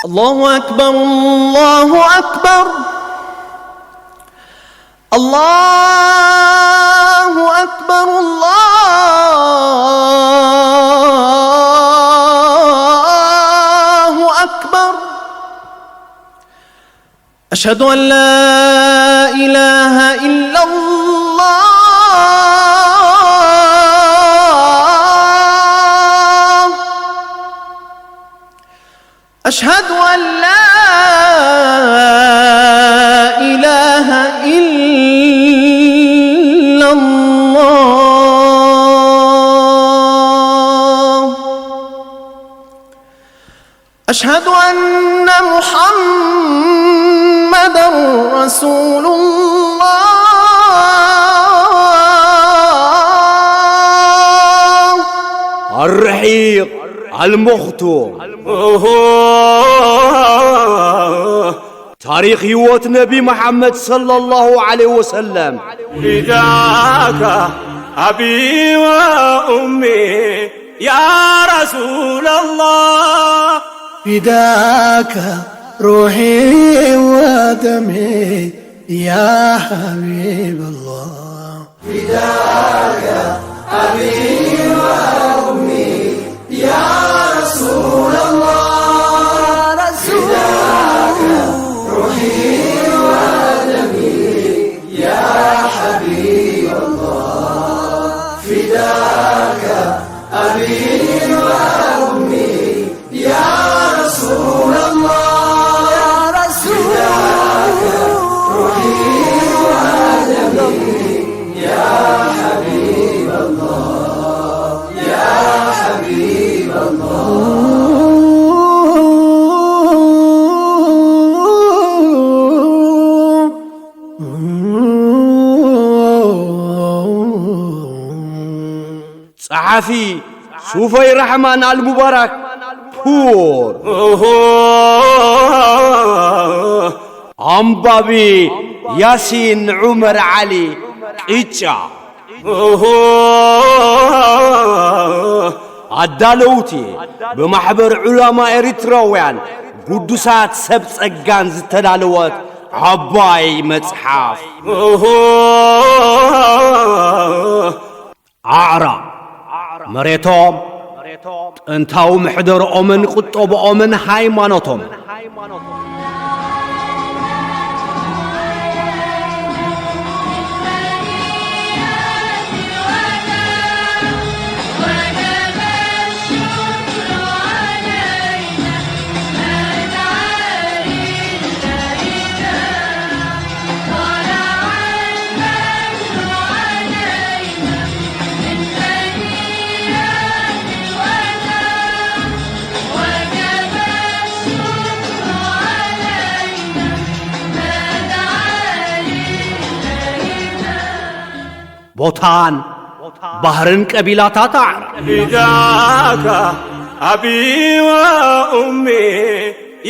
الله أكبر، الله أكبر، الله أكبر، الله أكبر. أشهد أن لا إله إلا الله. أشهد أن لا إله إلا الله. أشهد أن محمدا رسول الله. الرحيق المختوم. ታሪኽ ህይወት ነቢ መሓመድ ሰለላሁ ዐለይሂ ወሰለም። فداك أبي وأمي يا رسول الله. فداك روحي ودمي يا حبيب الله. فداك أبي وأمي يا رسول الله. فداك روحي ودمي يا حبيب الله. فداك أبي وأمي يا رسول الله. يا رسول الله. روحي ودمي يا حبيب الله، يا حبيب الله. ጸሓፊ ሱፈይ ራሕማን ኣልሙባራክ ፑር። ኣንባቢ ያሲን ዑመር ዓሊ ቅጫ። ኣዳለውቲ ብማሕበር ዑላማ ኤሪትራውያን ግዱሳት ሰብ ጸጋን ዝተዳለወት ዓባይ መጽሓፍ። ኣዕራብ፣ መሬቶም፣ ጥንታዊ ምሕደርኦምን ቁጠብኦምን ሃይማኖቶም። ቦታን ባህርን ቀቢላታት ኣዕራብ። فداك أبي وأمي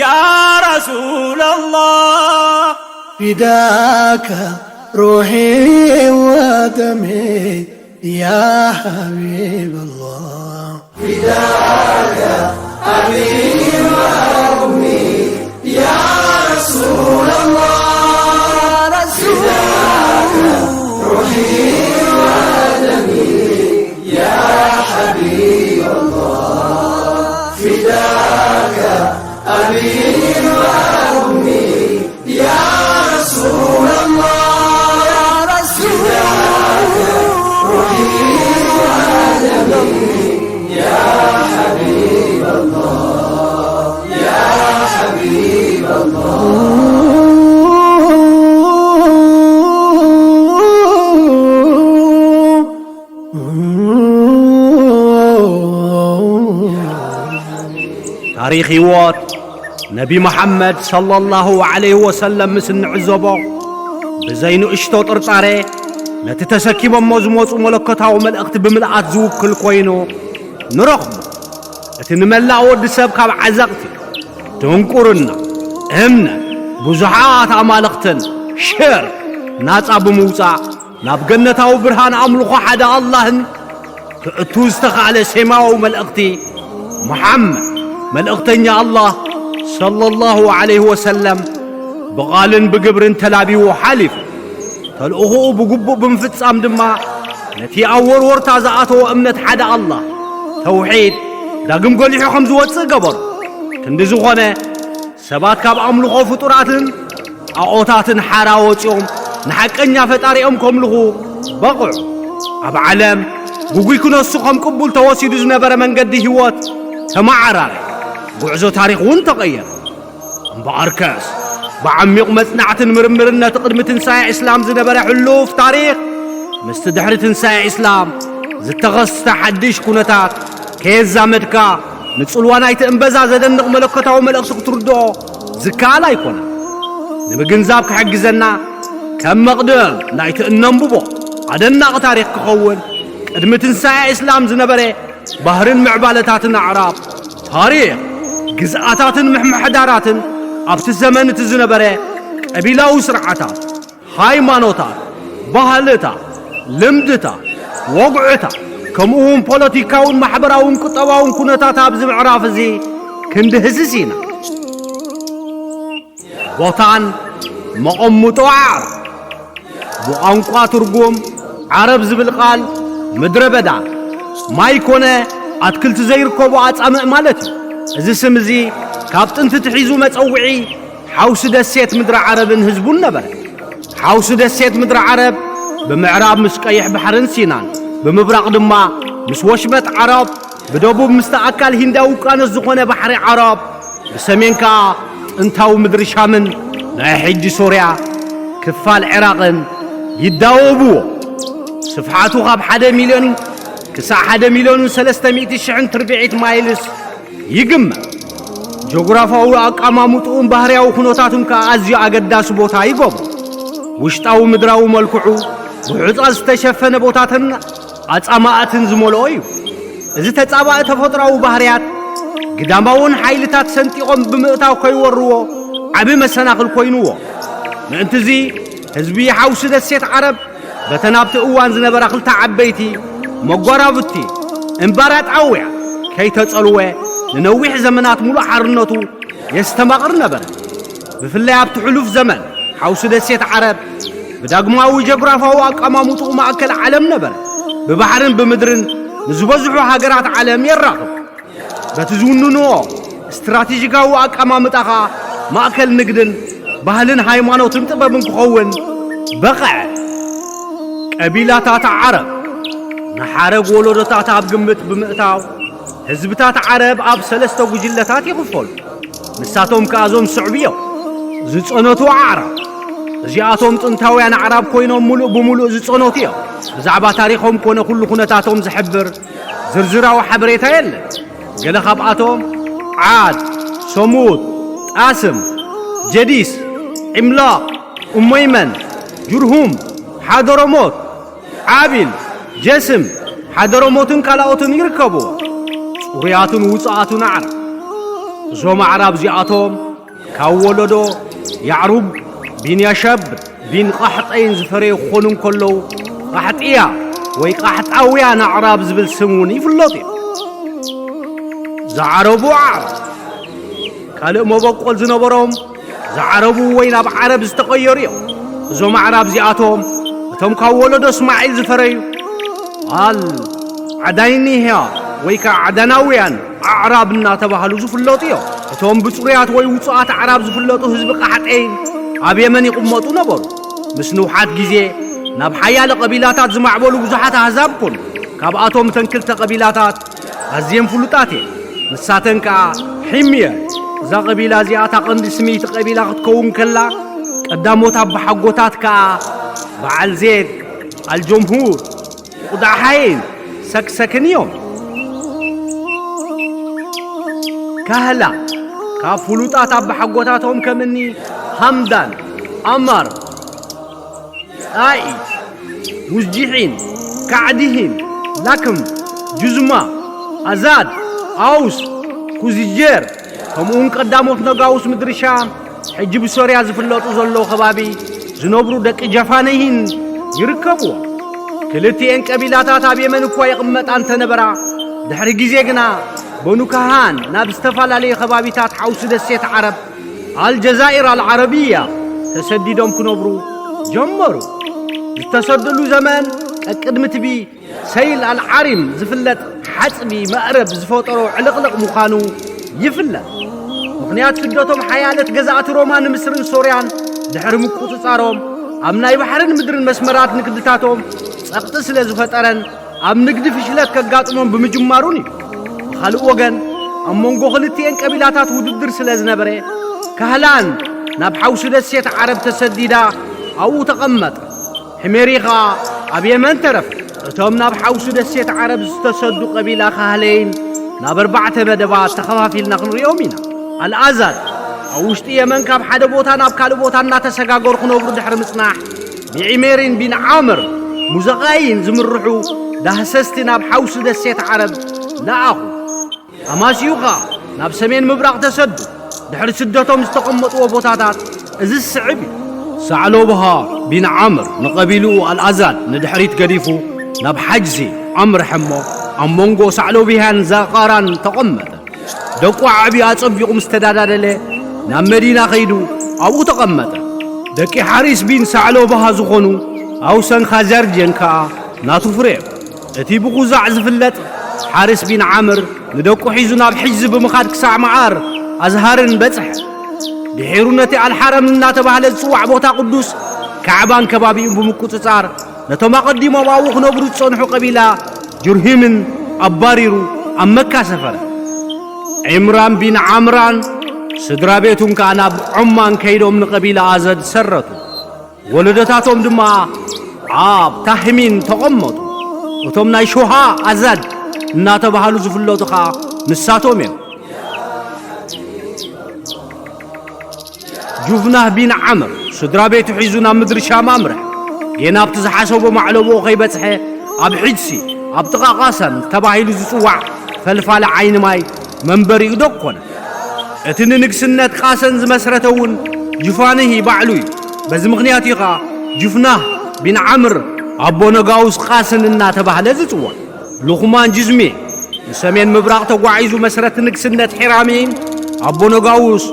يا رسول الله. فداك روحي ودمي يا حبيب الله. فداك أبي وأمي يا رسول الله. فداك روحي ودمي يا حبيب الله. فداك أبي وأمي يا رسول الله. يا رسول الله. روحي ودمي يا حبيب الله، يا حبيب الله. ታሪኽ ህይወት ነቢ መሓመድ ሰለላሁ ዐለይሂ ወሰለም ምስ እንዕዘቦ፣ ብዘይ ንእሽቶ ጥርጣሬ ነቲ ተሰኪሞሞ ዝመጹ መለኮታዊ መልእኽቲ ብምልኣት ዝውክል ኮይኑ ንረኽቦ። እቲ ንመላእ ወዲ ሰብ ካብ ዓዘቕቲ ድንቁርና፣ እምነት፣ ብዙሓት ኣማልኽትን ሽርክ ናጻ ብምውጻእ፣ ናብ ገነታዊ ብርሃን ኣምልኾ ሓደ ኣላህን ክእቱ ዝተኻእለ ሴማዊ መልእኽቲ፣ መሓመድ መልእኽተኛ ኣላህ ሰለላሁ ዐለይሂ ወሰለም ብቓልን ብግብርን ተላቢዉ ሓሊፉ። ተልእኾኡ ብግቡእ ብምፍጻም ድማ ነቲ ኣብ ወርወርታ ዝኣተወ እምነት ሓደ ኣላህ፣ ተውሒድ፣ ዳግም ጎሊሑ ከም ዝወጽእ ገበሩ። ክንዲ ዝኾነ፣ ሰባት ካብ ኣምልኾ ፍጡራትን ጣዖታትን ሓራ ወጺኦም ንሓቀኛ ፈጣሪኦም ከምልኹ በቕዑ። ኣብ ዓለም ግጉይ ክነሱ ከም ቅቡል ተወሲዱ ዝነበረ መንገዲ ህይወት ተመዓራረ። ጉዕዞ ታሪኽ እውን ተቐየረ። እምበኣርከስ፣ ብዓሚቕ መጽናዕትን ምርምርን ነቲ ቅድሚ ትንሳኤ እስላም ዝነበረ ሕሉፍ ታሪኽ ምስቲ ድሕሪ ትንሳኤ እስላም ዝተኸስተ ሓድሽ ኩነታት ከየዛመድካ፣ ንጽልዋ ናይቲ እምበዛ ዘደንቕ መለኮታዊ መልእኽቲ ክትርድኦ ዝከኣል ኣይኮነን። ንምግንዛብ ክሕግዘና፣ ከም መቕድም ናይቲ እነንብቦ ኣደናቒ ታሪኽ ክኸውን፣ ቅድሚ ትንሳኤ እስላም ዝነበረ ባህርን ምዕባለታትን ኣዕራብ፣ ታሪኽ፣ ግዝኣታትን ምምሕዳራትን ኣብቲ ዘመን እቲ ዝነበረ ቀቢላዊ ስርዓታት፣ ሃይማኖታት፣ ባህልታት፣ ልምድታት፣ ወግዕታት፣ ከምኡ እውን ፖለቲካውን ማሕበራውን ቁጠባውን ኩነታት ኣብዚ ምዕራፍ እዚ ክንድህስስ ኢና። ቦታን መቐምጦ ዓዕራብ። ብቋንቋ ትርጉም ዓረብ ዝብል ቃል ምድረ በዳ፣ ማይ ኮነ ኣትክልቲ ዘይርከቦ ኣጻምእ ማለት እዩ። እዚ ስም እዚ ካብ ጥንቲ ትሒዙ መጸውዒ ሓውሲ ደሴት ምድሪ ዓረብን ህዝቡን ነበረ። ሓውሲ ደሴት ምድሪ ዓረብ ብምዕራብ ምስ ቀይሕ ባሕርን ሲናን፣ ብምብራቕ ድማ ምስ ወሽመጥ ዓረብ፣ ብደቡብ ምስቲ ኣካል ሂንዳዊ ውቅያኖስ ዝኾነ ባሕሪ ዓረብ፣ ብሰሜን ከኣ ጥንታዊ ምድሪ ሻምን ናይ ሕጂ ሶርያ ክፋል ዒራቕን ይዳወብዎ። ስፍሓቱ ካብ ሓደ ሚልዮን ክሳዕ ሓደ ሚልዮንን ሰለስተ ሚእቲ ሽሕን ትርብዒት ማይልስ ይግመት። ጂኦግራፋዊ ኣቀማምጥኡን ባህርያዊ ኩነታቱን ከኣ ኣዝዩ ኣገዳሲ ቦታ ይገብሮ። ውሽጣዊ ምድራዊ መልክዑ ብሑጻ ዝተሸፈነ ቦታትን ኣጻማእትን ዝመልኦ እዩ። እዚ ተጻባኢ ተፈጥሮኣዊ ባህርያት፣ ግዳማውን ሓይልታት ሰንጢቖም ብምእታው ከይወርዎ ዓቢ መሰናኽል ኮይንዎ። ምእንትዚ፣ ህዝቢ ሓውሲ ደሴት ዓረብ፣ በተን ኣብቲ እዋን ዝነበራ ክልተ ዓበይቲ መጓራብቲ እምባራጣውያ ከይተጸልወ፣ ንነዊሕ ዘመናት ሙሉእ ሓርነቱ የስተማቕር ነበረ። ብፍላይ ኣብቲ ሕሉፍ ዘመን፣ ሓውሲ ደሴት ዓረብ ብዳግማዊ ጀግራፋዊ ኣቀማምጥኡ ማእከል ዓለም ነበረ። ብባሕርን ብምድርን ንዝበዝሑ ሃገራት ዓለም የራኽብ። በቲ ዝውንንዎ ስትራቴጂካዊ ኣቀማምጣ ኸኣ ማእከል ንግድን ባህልን ሃይማኖትን ጥበብን ክኸውን በቕዐ። ቀቢላታት ዓረብ፣ ንሓረግ ወለዶታት ኣብ ግምት ብምእታው፣ ህዝብታት ዓረብ ኣብ ሰለስተ ጉጅለታት ይኽፈሉ። ንሳቶም ከኣ እዞም ዝስዕቡ እዮም። ዝጸነቱ ኣዕራብ። እዚኣቶም ጥንታውያን ኣዕራብ ኮይኖም፣ ምሉእ ብምሉእ ዝጸነቱ እዮም። ብዛዕባ ታሪኾም ኮነ ኩሉ ኩነታቶም ዝሕብር ዝርዝራዊ ሓበሬታ የለን። ገለ ካብኣቶም ዓድ፣ ሰሙድ፣ ጣስም፣ ጀዲስ፣ ዒምላቕ፣ እሞይመን፣ ጅርሁም፣ ሓደረሞት፣ ዓቢል፣ ጀስም፣ ሓደረሞትን ካልኦትን ይርከብዎ። ጽሩያትን ውጹኣትን ኣዕራብ። እዞም ኣዕራብ እዚኣቶም ካብ ወለዶ ያዕሩብ ቢን ያሸብ ቢን ቃሕጠይን ዝፈረዩ ክኾኑ እንከለዉ፣ ቃሕጥያ ወይ ቃሕጣውያን ኣዕራብ ዝብል ስም እውን ይፍለጡ እዮም። ዝዓረቡ ኣዕራብ። ካልእ መበቆል ዝነበሮም ዝዓረቡ ወይ ናብ ዓረብ ዝተቐየሩ እዮም። እዞም ኣዕራብ እዚኣቶም፣ እቶም ካብ ወለዶ እስማዒል ዝፈረዩ ኣል ዓዳይኒህያ ወይ ከዓ ዓዳናውያን ኣዕራብ እናተባህሉ ዝፍለጡ እዮም። እቶም ብጽሩያት ወይ ውጹኣት ኣዕራብ ዝፍለጡ ህዝቢ ቃሕጠይን ኣብ የመን ይቕመጡ ነበሩ። ምስ ንውሓት ግዜ ናብ ሓያለ ቀቢላታት ዝማዕበሉ ብዙሓት ኣህዛብ ኮኑ። ካብኣቶም እተን ክልተ ቀቢላታት ኣዝየን ፍሉጣት እየን። ንሳተን ከኣ ሒምየን። እዛ ቀቢላ እዚኣ እታ ቀንዲ ስምይቲ ቀቢላ ክትከውን ከላ፣ ቀዳሞት ኣባሓጎታት ከኣ በዓል ዜድ፣ ኣልጀምሁር፣ ቁዳሓይን ሰክሰክን እዮም። ካህላ፣ ካብ ፍሉጣት ኣባሓጎታቶም ከምኒ ሃምዳን፣ ኣማር፣ ጣኢ፣ ሙዝጂሒን፣ ካዕዲሂን፣ ላክም፣ ጁዝማ፣ ኣዛድ፣ ኣውስ፣ ኩዝጀር፣ ከምኡውን ቀዳሞት ነጋውስ ምድሪ ሻም፣ ሕጂ ብሶርያ ዝፍለጡ ዘለዉ ከባቢ ዝነብሩ ደቂ ጀፋነይን ይርከብዎም። ክልቲኤን ቀቢላታት ኣብ የመን እኳ ይቕመጣ እንተነበራ፣ ድሕሪ ግዜ ግና በኑ ከሃን ናብ ዝተፈላለዩ ከባቢታት ሓውሲ ደሴት ዓረብ፣ ኣልጀዛኢር ኣልዓረብያ፣ ተሰዲዶም ክነብሩ ጀመሩ። ዝተሰደሉ ዘመን ቀቅድሚ ትቢ ሰይል ኣልዓሪም ዝፍለጥ ሓጽቢ መዕረብ ዝፈጠሮ ዕልቕልቕ ምዃኑ ይፍለጥ። ምኽንያት ስደቶም ሓያለት ገዛእቲ ሮማ ንምስርን ሶርያን ድሕሪ ምቁጽጻሮም፣ ኣብ ናይ ባሕርን ምድርን መስመራት ንግድታቶም ጸቕጢ ስለ ዝፈጠረን ኣብ ንግዲ ፍሽለት ከጋጥሞም ብምጅማሩን እዩ። ብኻልእ ወገን፣ ኣብ መንጎ ክልቲኤን ቀቢላታት ውድድር ስለ ዝነበረ፣ ካህላን ናብ ሓውሲ ደሴት ዓረብ ተሰዲዳ ኣብኡ ተቐመጠ። ሕሜሪ ኸኣ ኣብ የመን ተረፈ። እቶም ናብ ሓውሲ ደሴት ዓረብ ዝተሰዱ ቀቢላ ካህለይን ናብ ኣርባዕተ መደባት ተኸፋፊልና ክንሪኦም ኢና። ኣልኣዛድ ኣብ ውሽጢ የመን ካብ ሓደ ቦታ ናብ ካልእ ቦታ እናተሰጋገሩ ክነብሩ ድሕሪ ምጽናሕ፣ ብዒሜሪን ቢን ዓምር ሙዘቓይን ዝምርሑ ዳህሰስቲ ናብ ሓውሲ ደሴት ዓረብ ለኣኹ። ኣማስዩ ኸኣ ናብ ሰሜን ምብራቕ ተሰዱ። ድሕሪ ስደቶም ዝተቐመጥዎ ቦታታት እዚ ዝስዕብ እዩ። ሳዕሎብሃ ቢን ዓምር ንቐቢልኡ ኣልኣዛድ ንድሕሪት ገዲፉ ናብ ሓጅዚ ኣምርሐ እሞ፣ ኣብ መንጎ ሳዕሎብያን ዛቓራን ተቐመጠ። ደቁ ዓዕቢ ኣጸቢቑ ምስ ተዳዳደለ፣ ናብ መዲና ከይዱ ኣብኡ ተቐመጠ። ደቂ ሓሪስ ቢን ሳዕሎብሃ ዝኾኑ ኣውሰን ኻዛርጀን ከኣ ናቱ ፍረ እዮም። እቲ ብኹዛዕ ዝፍለጥ ሓሪስ ቢን ዓምር ንደቁ ሒዙ ናብ ሕጅዚ ብምኻድ ክሳዕ መዓር ኣዝሃርን በጽሐ። ድሒሩ ነቲ ኣልሓረም እናተባህለ ዝጽዋዕ ቦታ ቅዱስ ካዕባን ከባቢኡን ብምቁጽጻር፣ ነቶም ኣቐዲሞም ኣብኡ ክነብሩ ዝጸንሑ ቀቢላ ጅርሂምን ኣባሪሩ ኣብ መካ ሰፈረ። ዒምራን ቢን ዓምራን ስድራ ቤቱን ከኣ ናብ ዑማን ከይዶም ንቐቢላ ኣዘድ ሰረቱ። ወለዶታቶም ድማ ኣብ ታህሚን ተቐመጡ። እቶም ናይ ሹሃ ኣዛድ እናተባህሉ ዝፍለጡ ኸኣ ንሳቶም እዮም። ጁፍናህ ቢን ዓምር ስድራ ቤቱ ሒዙ ናብ ምድሪ ሻም ኣምርሐ። ጌና ኣብቲ ዝሓሰቦ ማዕለቦ ከይበጽሐ፣ ኣብ ሕጅሲ፣ ኣብ ጥቓ ቃሰን ተባሂሉ ዝጽዋዕ ፈልፋሊ ዓይኒ ማይ መንበሪኡ ደኮነ። እቲ ንንግስነት ቃሰን ዝመስረተ እውን ጁፋንሂ ባዕሉ እዩ። በዚ ምኽንያት እዩ ኸኣ ጁፍናህ ቢን ዓምር ኣቦ ነጋውስ ቃስን እናተባህለ ዝጽዋዕ። ሉኽማን ጅዝሚ ንሰሜን ምብራቕ ተጓዒዙ መስረቲ ንግስነት ሒራሚን ኣቦ ነጋውስ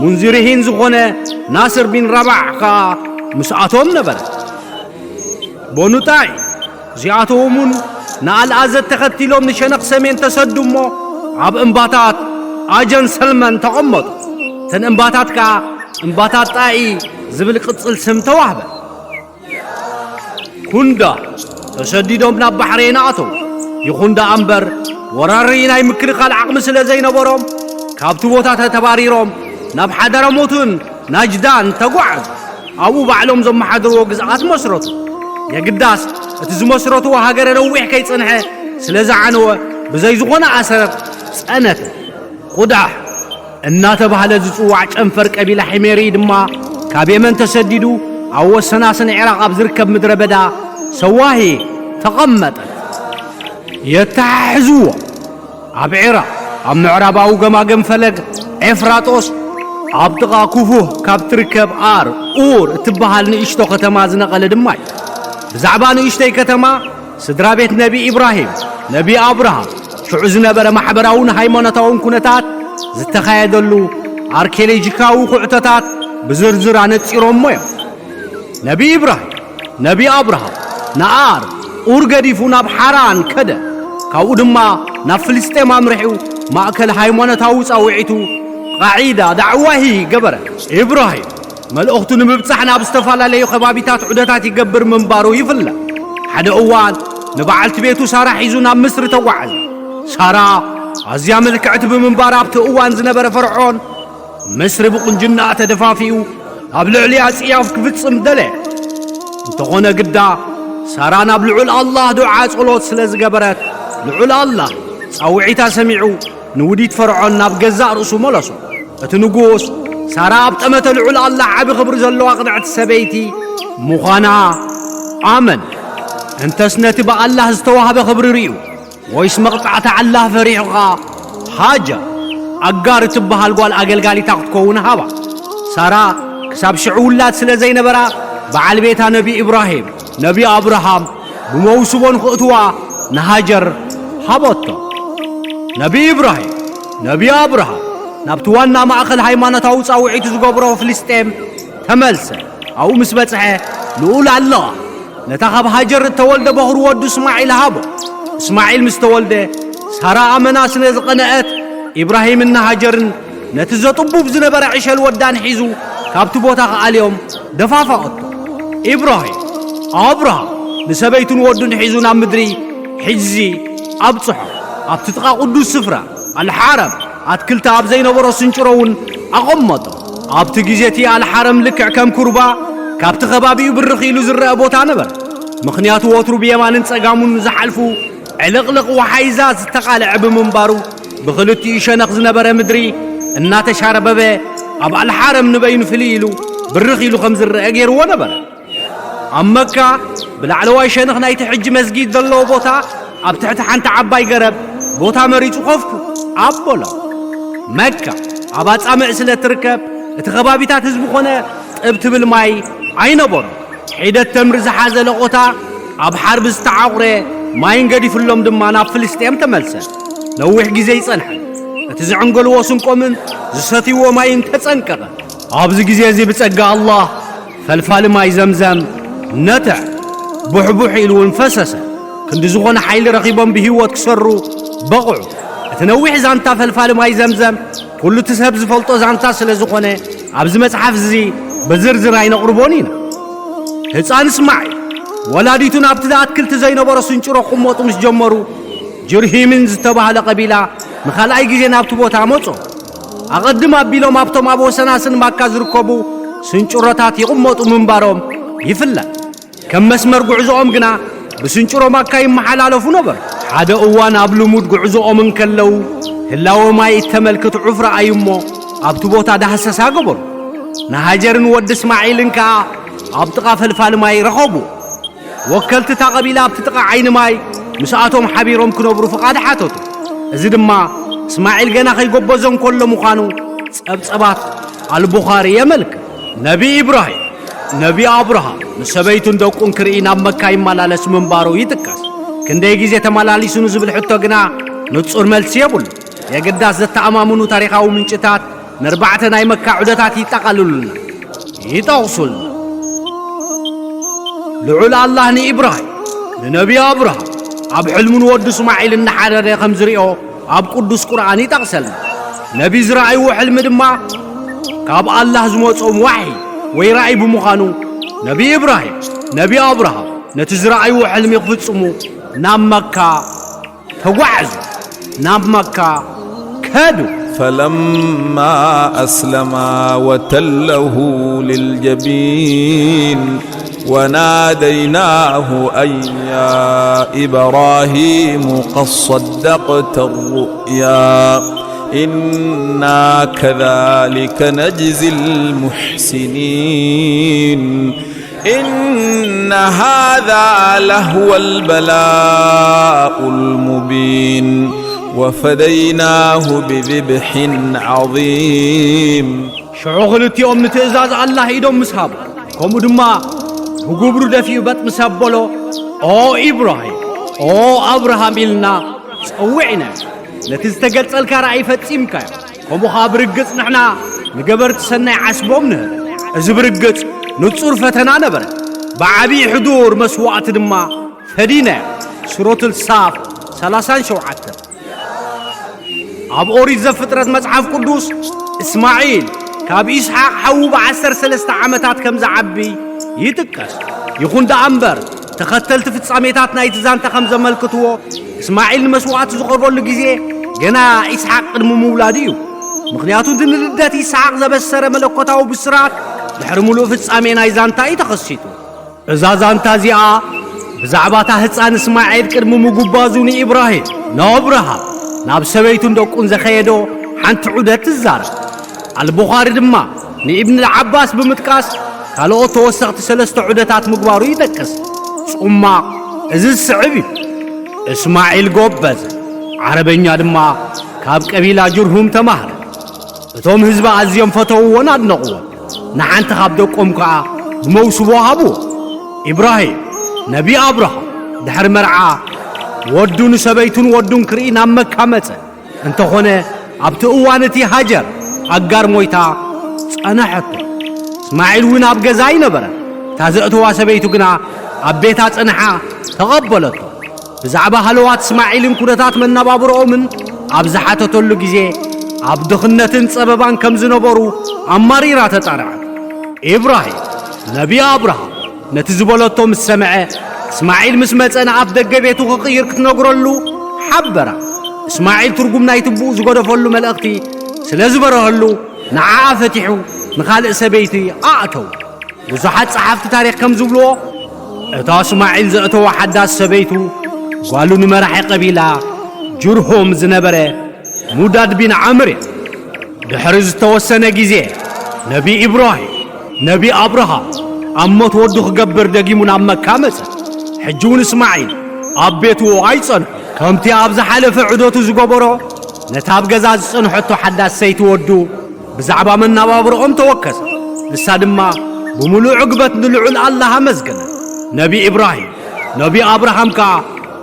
ሙንዚርሂን ዝኾነ ናስር ቢን ረባሕ ኸኣ ምስኣቶም ነበረ። በኑ ጣይ እዚኣቶምውን ንኣልኣዘድ ተኸቲሎም ንሸነኽ ሰሜን ተሰዱ እሞ፣ ኣብ እምባታት ኣጀን ሰልመን ተቐመጡ። እተን እምባታት ከኣ እምባታት ጣኢ ዝብል ቅጽል ስም ተዋህበ። ኩንዳ ተሰዲዶም ናብ ባሕሬን ኣተው። ይኹን ደኣ እምበር፣ ወራሪ ናይ ምክልኻል ዓቕሚ ስለ ዘይነበሮም፣ ካብቲ ቦታ ተተባሪሮም ናብ ሓዳራሞትን ናጅዳን ተጓዓዙ። ኣብኡ ባዕሎም ዘመሓድርዎ ግዝኣት መስረቱ። የግዳስ፣ እቲ ዝመስረትዎ ሃገረ ነዊሕ ከይጸንሐ ስለ ዝዓነወ፣ ብዘይ ዝኾነ ኣሰር ጸነተ። ቁዳሕ እናተባህለ ዝጽዋዕ ጨንፈር ቀቢላ ሒሜሪ ድማ ካብ የመን ተሰዲዱ ኣብ ወሰናስን ዒራቕ ኣብ ዝርከብ ምድረ በዳ ሰዋሂ ተቐመጠ። የተሓሕዝዎ። ኣብ ዒራቕ ኣብ ምዕራባዊ ገማግም ፈለግ ኤፍራጦስ ኣብ ጥቓ ኩፉህ ካብ ትርከብ ኣር ኡር እትበሃል ንእሽቶ ከተማ ዝነቐለ ድማ እዩ። ብዛዕባ ንእሽተይ ከተማ ስድራ ቤት ነቢ ኢብራሂም፣ ነቢ ኣብርሃም፣ ሽዑ ዝነበረ ማሕበራውን ሃይማኖታውን ኩነታት ዝተኻየደሉ ኣርኪዮሎጂካዊ ኩዕቶታት ብዝርዝር ኣነጺሮሞ እዮም። ነቢ ኢብራሂም፣ ነቢ ኣብርሃም ንኣር ኡር ገዲፉ ናብ ሓራን ከደ። ካብኡ ድማ ናብ ፍልስጤም ኣምሪሑ ማእከል ሃይማኖታዊ ጻውዒቱ ቃዒዳ ዳዕዋሂ ገበረ። ኢብራሂም መልእኽቱ ንምብጻሕ ናብ ዝተፈላለዩ ከባቢታት ዑደታት ይገብር ምንባሩ ይፍለጥ። ሓደ እዋን ንበዓልቲ ቤቱ ሳራ ሒዙ ናብ ምስሪ ተጓዓዘ። ሳራ ኣዝያ ምልክዕቲ ብምንባር ኣብቲ እዋን ዝነበረ ፈርዖን ምስሪ ብቁንጅናኣ ተደፋፊኡ ኣብ ልዕሊኣ ጽያፍ ክፍጽም ደለየ። እንተኾነ ግዳ ሳራ ናብ ልዑል ኣላህ ዱዓ ጸሎት ስለ ዝገበረት ልዑል ኣላህ ጻውዒታ ሰሚዑ ንውዲት ፈርዖን ናብ ገዛእ ርእሱ መለሶ። እቲ ንጉስ ሳራ ኣብ ጠመተ ልዑል ኣላህ ዓቢ ክብሪ ዘለዋ ቅንዕቲ ሰበይቲ ምዃና ኣመን። እንተስ ነቲ ብኣላህ ዝተዋህበ ክብሪ ርእዩ ወይስ መቕጻዕቲ ኣላህ ፈሪሑ ኸኣ ሃጀር ኣጋር እትበሃል ጓል ኣገልጋሊታ ክትከውን ሃባ። ሳራ ክሳብ ሽዑ ውላድ ስለ ዘይነበራ በዓል ቤታ ነቢ ኢብራሂም፣ ነቢ ኣብርሃም ብመውስቦ ንኽእትዋ ንሃጀር ሃበቶ። ነቢ ኢብራሂም፣ ነቢ ኣብርሃም፣ ናብቲ ዋና ማእኸል ሃይማኖታዊ ጻውዒቱ ዝገብሮ ፍልስጤም ተመልሰ። ኣብኡ ምስ በጽሐ፣ ልኡል ኣለዋ ነታ ካብ ሃጀር እተወልደ በኹሪ ወዱ እስማዒል ሃቦ። እስማዒል ምስ ተወልደ፣ ሳራ ኣመና ስለ ዝቐንአት፣ ኢብራሂምን ሃጀርን ነቲ ዘጥቡብ ዝነበረ ዕሸል ወዳን ሒዙ ካብቲ ቦታ ክኣልዮም ደፋፈቐቶ። ኢብራሂም፣ ኣብርሃም ንሰበይቱን ወዱን ሒዙ ናብ ምድሪ ሒጂ ኣብጽሖ። ኣብቲ ጥቓ ቅዱስ ስፍራ ኣልሓረም ኣትክልቲ ኣብ ዘይነበሮ ስንጭሮ እውን ኣቐመጦ። ኣብቲ ግዜ እቲ ኣልሓረም ልክዕ ከም ኩርባ ካብቲ ከባቢኡ ብርኽ ኢሉ ዝረአ ቦታ ነበረ። ምኽንያቱ ወትሩ ብየማንን ጸጋሙን ዝሓልፉ ዕልቕልቕ ወሓይዛት ዝተቓልዐ ብምንባሩ፣ ብኽልቲኡ ሸነኽ ዝነበረ ምድሪ እናተሻረበበ ኣብ ኣልሓረም ንበይኑ ፍልይ ኢሉ ብርኽ ኢሉ ከም ዝረአ ገይርዎ ነበረ። ኣብ መካ ብላዕለዋይ ሸነኽ ናይቲ ሕጂ መስጊድ ዘለዎ ቦታ ኣብ ትሕቲ ሓንቲ ዓባይ ገረብ ቦታ መሪጹ ኮፍ ኣበሎ። መካ ኣብ ኣጻምእ ስለ ትርከብ እቲ ከባቢታት ህዝቢ ኮነ ጥብ ትብል ማይ ኣይነበሮን። ሒደት ተምሪ ዝሓዘ ለቖታ ኣብ ሓርቢ ዝተዓቑረ ማይን ገዲፍሎም ድማ ናብ ፍልስጤም ተመልሰ። ነዊሕ ግዜ ይጸንሐ። እቲ ዝዕንገልዎ ስንቆምን ዝሰትይዎ ማይን ተጸንቀቐ። ኣብዚ ግዜ እዚ ብጸጋ ኣላህ ፈልፋሊ ማይ ዘምዘም ነትዕ፣ ቡሕቡሕ ኢሉ እውን ፈሰሰ። ክንዲ ዝኾነ ሓይሊ ረኺቦም ብህይወት ክሰሩ በቕዑ። እቲ ነዊሕ ዛንታ ፈልፋሊ ማይ ዘምዘም ኩሉ እቲ ሰብ ዝፈልጦ ዛንታ ስለ ዝኾነ ኣብዚ መጽሓፍ እዚ ብዝርዝር ኣይነቕርቦን ኢና። ህፃን እስማዒል ወላዲቱ ናብቲ ኣትክልቲ ዘይነበሮ ስንጭሮ ክቕመጡ ምስ ጀመሩ፣ ጅርሂምን ዝተባህለ ቀቢላ ንኻልኣይ ግዜ ናብቲ ቦታ መጾ። ኣቐድም ኣቢሎም ኣብቶም ኣብ ወሰናስን ማካ ዝርከቡ ስንጭሮታት ይቕመጡ ምንባሮም ይፍለጥ። ከም መስመር ጉዕዞኦም ግና ብስንጭሮ ማካ ይመሓላለፉ ነበሩ። ሓደ እዋን ኣብ ልሙድ ጉዕዞኦም እንከለዉ፣ ህላወ ማይ እተመልክት ዑፍ ረኣዩ እሞ ኣብቲ ቦታ ዳህሰሳ ገበሩ። ንሃጀርን ወዲ እስማዒልን ከኣ ኣብ ጥቓ ፈልፋሊ ማይ ረኸቡ። ወከልቲ እታ ቀቢላ ኣብቲ ጥቓ ዓይኒ ማይ ምስኣቶም ሓቢሮም ክነብሩ ፍቓድ ሓተቱ። እዚ ድማ እስማዒል ገና ከይጎበዞ እንከሎ ምዃኑ ጸብጸባት ኣልቡኻሪ የመልክት። ነቢ ኢብራሂም፣ ነቢ ኣብርሃም ንሰበይቱን ደቁን ክርኢ ናብ መካ ይመላለስ ምንባሩ ይጥቀስ። ክንደይ ግዜ ተመላሊሱ ንዝብል ሕቶ ግና ንጹር መልሲ የብሉ። የግዳስ ዘተኣማምኑ ታሪኻዊ ምንጭታት ንኣርባዕተ ናይ መካ ዑደታት ይጠቓልሉልና፣ ይጠቕሱልና። ልዑል ኣላህ ንኢብራሂም፣ ንነቢ ኣብርሃም ኣብ ሕልሙ ንወዱ እስማዒል እናሓረደ ከም ዝሪኦ ኣብ ቅዱስ ቁርኣን ይጠቕሰልና። ነቢ ዝረኣይዎ ሕልሚ ድማ ካብ ኣላህ ዝመጾም ዋሕይ ወይ ራእይ ብምዃኑ፣ ነቢ ኢብራሂም፣ ነቢ ኣብርሃም ነቲ ዝረኣይዎ ሕልሚ ክፍጽሙ ናብ መካ ተጓዕዙ፣ ናብ መካ ከዱ። فلما أسلما وتله للجبين وناديناه أن يا إبراهيم قد صدقت الرؤيا إنا كذلك نجزي المحسنين إن هذا لهو البلاء المبين وفديناه بذبح عظيم ሽዑ ክልቲኦም ንትእዛዝ ኣላህ ኢዶም ምስ ሃቡ፣ ከምኡ ድማ ብጉብሩ ደፊኡ በጥ ምስ ኣበሎ፣ ኦ ኢብራሂም፣ ኦ ኣብርሃም ኢልና ጸዊዕናዮ። ነቲ ዝተገልጸልካ ራእይ ፈጺምካዮ። ከምኡ ኸኣ ብርግጽ ንሕና ንገበርቲ ሰናይ ዓስቦም ንህብ። እዚ ብርግጽ ንጹር ፈተና ነበረ። ብዓብዪ ሕዱር መስዋእቲ ድማ ፈዲናዮ። ሱረቱል ሳፍ ሰላሳን ሸውዓተን። ኣብ ኦሪት ዘፍጥረት መጽሓፍ ቅዱስ፣ እስማዒል ካብ ኢስሓቅ ሓዉ ብዓሰርተ ሰለስተ ዓመታት ከም ዝዓቢ ይጥቀስ። ይኹን ደኣ እምበር፣ ተኸተልቲ ፍጻሜታት ናይቲ ዛንታ ከም ዘመልክትዎ፣ እስማዒል ንመስዋእቲ ዝቐርበሉ ግዜ ገና ኢስሓቅ ቅድሚ ምውላዱ እዩ። ምኽንያቱ፣ እቲ ንልደት ኢስሓቅ ዘበሰረ መለኮታዊ ብስራት ድሕሪ ምሉእ ፍጻሜ ናይ ዛንታ እዩ ተኸሲቱ። እዛ ዛንታ እዚኣ ብዛዕባ እታ ህጻን እስማዒል ቅድሚ ምጉባዙ ንኢብራሂም፣ ንኣብርሃም፣ ናብ ሰበይቱን ደቁን ዘኸየዶ ሓንቲ ዑደት ትዛረብ። ኣልቡኻሪ ድማ ንኢብን ዓባስ ብምጥቃስ ካልኦት ተወሰኽቲ ሰለስተ ዑደታት ምግባሩ ይጠቅስ። ጽማቕ እዚ ዝስዕብ እዩ። እስማዒል ጎበዘ፣ ዓረበኛ ድማ ካብ ቀቢላ ጅርሁም ተማህረ። እቶም ህዝቢ ኣዝዮም ፈተውዎን ኣድነቕዎን። ንሓንቲ ካብ ደቆም ከኣ ብመውስቦ ሃብዎ። ኢብራሂም፣ ነቢ ኣብርሃም፣ ድሕሪ መርዓ ወዱ ንሰበይቱን ወዱን ክርኢ ናብ መካ መጸ። እንተኾነ ኣብቲ እዋን እቲ ሃጀር ኣጋር ሞይታ ጸነሐቶ። እስማዒል እውን ኣብ ገዛ ኣይነበረን። እታ ዘእተዋ ሰበይቱ ግና ኣብ ቤታ ጸንሓ ተቐበለቶ። ብዛዕባ ሃለዋት እስማዒልን ኩነታት መነባብሮኦምን ኣብ ዝሓተተሉ ግዜ፣ ኣብ ድኽነትን ጸበባን ከም ዝነበሩ ኣማሪራ ተጣርዐት። ኢብራሂም፣ ነቢ ኣብርሃም፣ ነቲ ዝበለቶ ምስ ሰምዐ፣ እስማዒል ምስ መጸ ንኣፍ ደገ ቤቱ ክቕይር ክትነግረሉ ሓበራ። እስማዒል ትርጉም ናይቲ ብኡ ዝገደፈሉ መልእኽቲ ስለ ዝበረሀሉ፣ ንዓኣ ፈቲሑ ንኻልእ ሰበይቲ ኣእተው። ብዙሓት ጸሓፍቲ ታሪኽ ከም ዝብልዎ፣ እታ እስማዒል ዘእተዋ ሓዳስ ሰበይቱ፣ ጓሉ ንመራሒ ቀቢላ ጅርሆም ዝነበረ ሙዳድ ቢን ዓምር እያ። ድሕሪ ዝተወሰነ ግዜ፣ ነቢ ኢብራሂም፣ ነቢ ኣብርሃም፣ ኣብ ሞት ወዱ ክገብር ደጊሙ ናብ መካ መጸ። ሕጂ እውን እስማዒል ኣብ ቤቱ ኣይጸንሑ። ከምቲ ኣብ ዝሓለፈ ዑደቱ ዝገበሮ፣ ነታ ኣብ ገዛ ዝጸንሐቶ ሓዳስ ሰይቲ ወዱ ብዛዕባ መነባብሮኦም ተወከሰ። ንሳ ድማ ብምሉእ ዕግበት ንልዑል ኣላህ ኣመስገነ። ነቢ ኢብራሂም፣ ነቢ ኣብርሃም ከኣ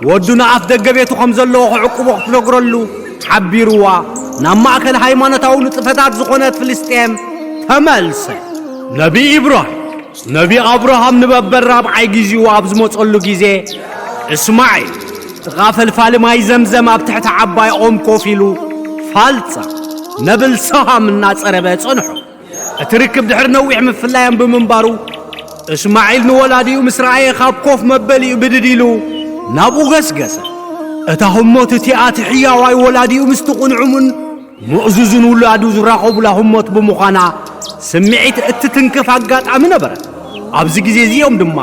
ወዱ ንኣፍ ደገ ቤቱ ከም ዘለዎ ክዕቁቦ ክትነግረሉ ሓቢርዋ፣ ናብ ማእከል ሃይማኖታዊ ንጥፈታት ዝኾነት ፍልስጤም ተመልሰ። ነቢ ኢብራሂም፣ ነቢ ኣብርሃም ንበበል ራብዓይ ግዜኡ ኣብ ዝመጸሉ ግዜ፣ እስማዒል ጥቓ ፈልፋሊ ማይ ዘምዘም ኣብ ትሕቲ ዓባይ ኦም ኮፍ ኢሉ ፋልጻ፣ ነብል ሰሃም እናጸረበ ጸንሖ። እቲ ርክብ ድሕሪ ነዊሕ ምፍላዮም ብምንባሩ፣ እስማዒል ንወላዲኡ ምስ ረኣየ ካብ ኮፍ መበሊኡ ብድድ ኢሉ ናብኡ ገስገሰ። እታ ህሞት እቲኣ እቲ ሕያዋይ ወላዲኡ ምስቲ ቁኑዕን ምእዙዝን ውላዱ ዝራኸቡላ ህሞት ብምዃና፣ ስምዒት እትትንክፍ ኣጋጣሚ ነበረት። ኣብዚ ግዜ እዚኦም ድማ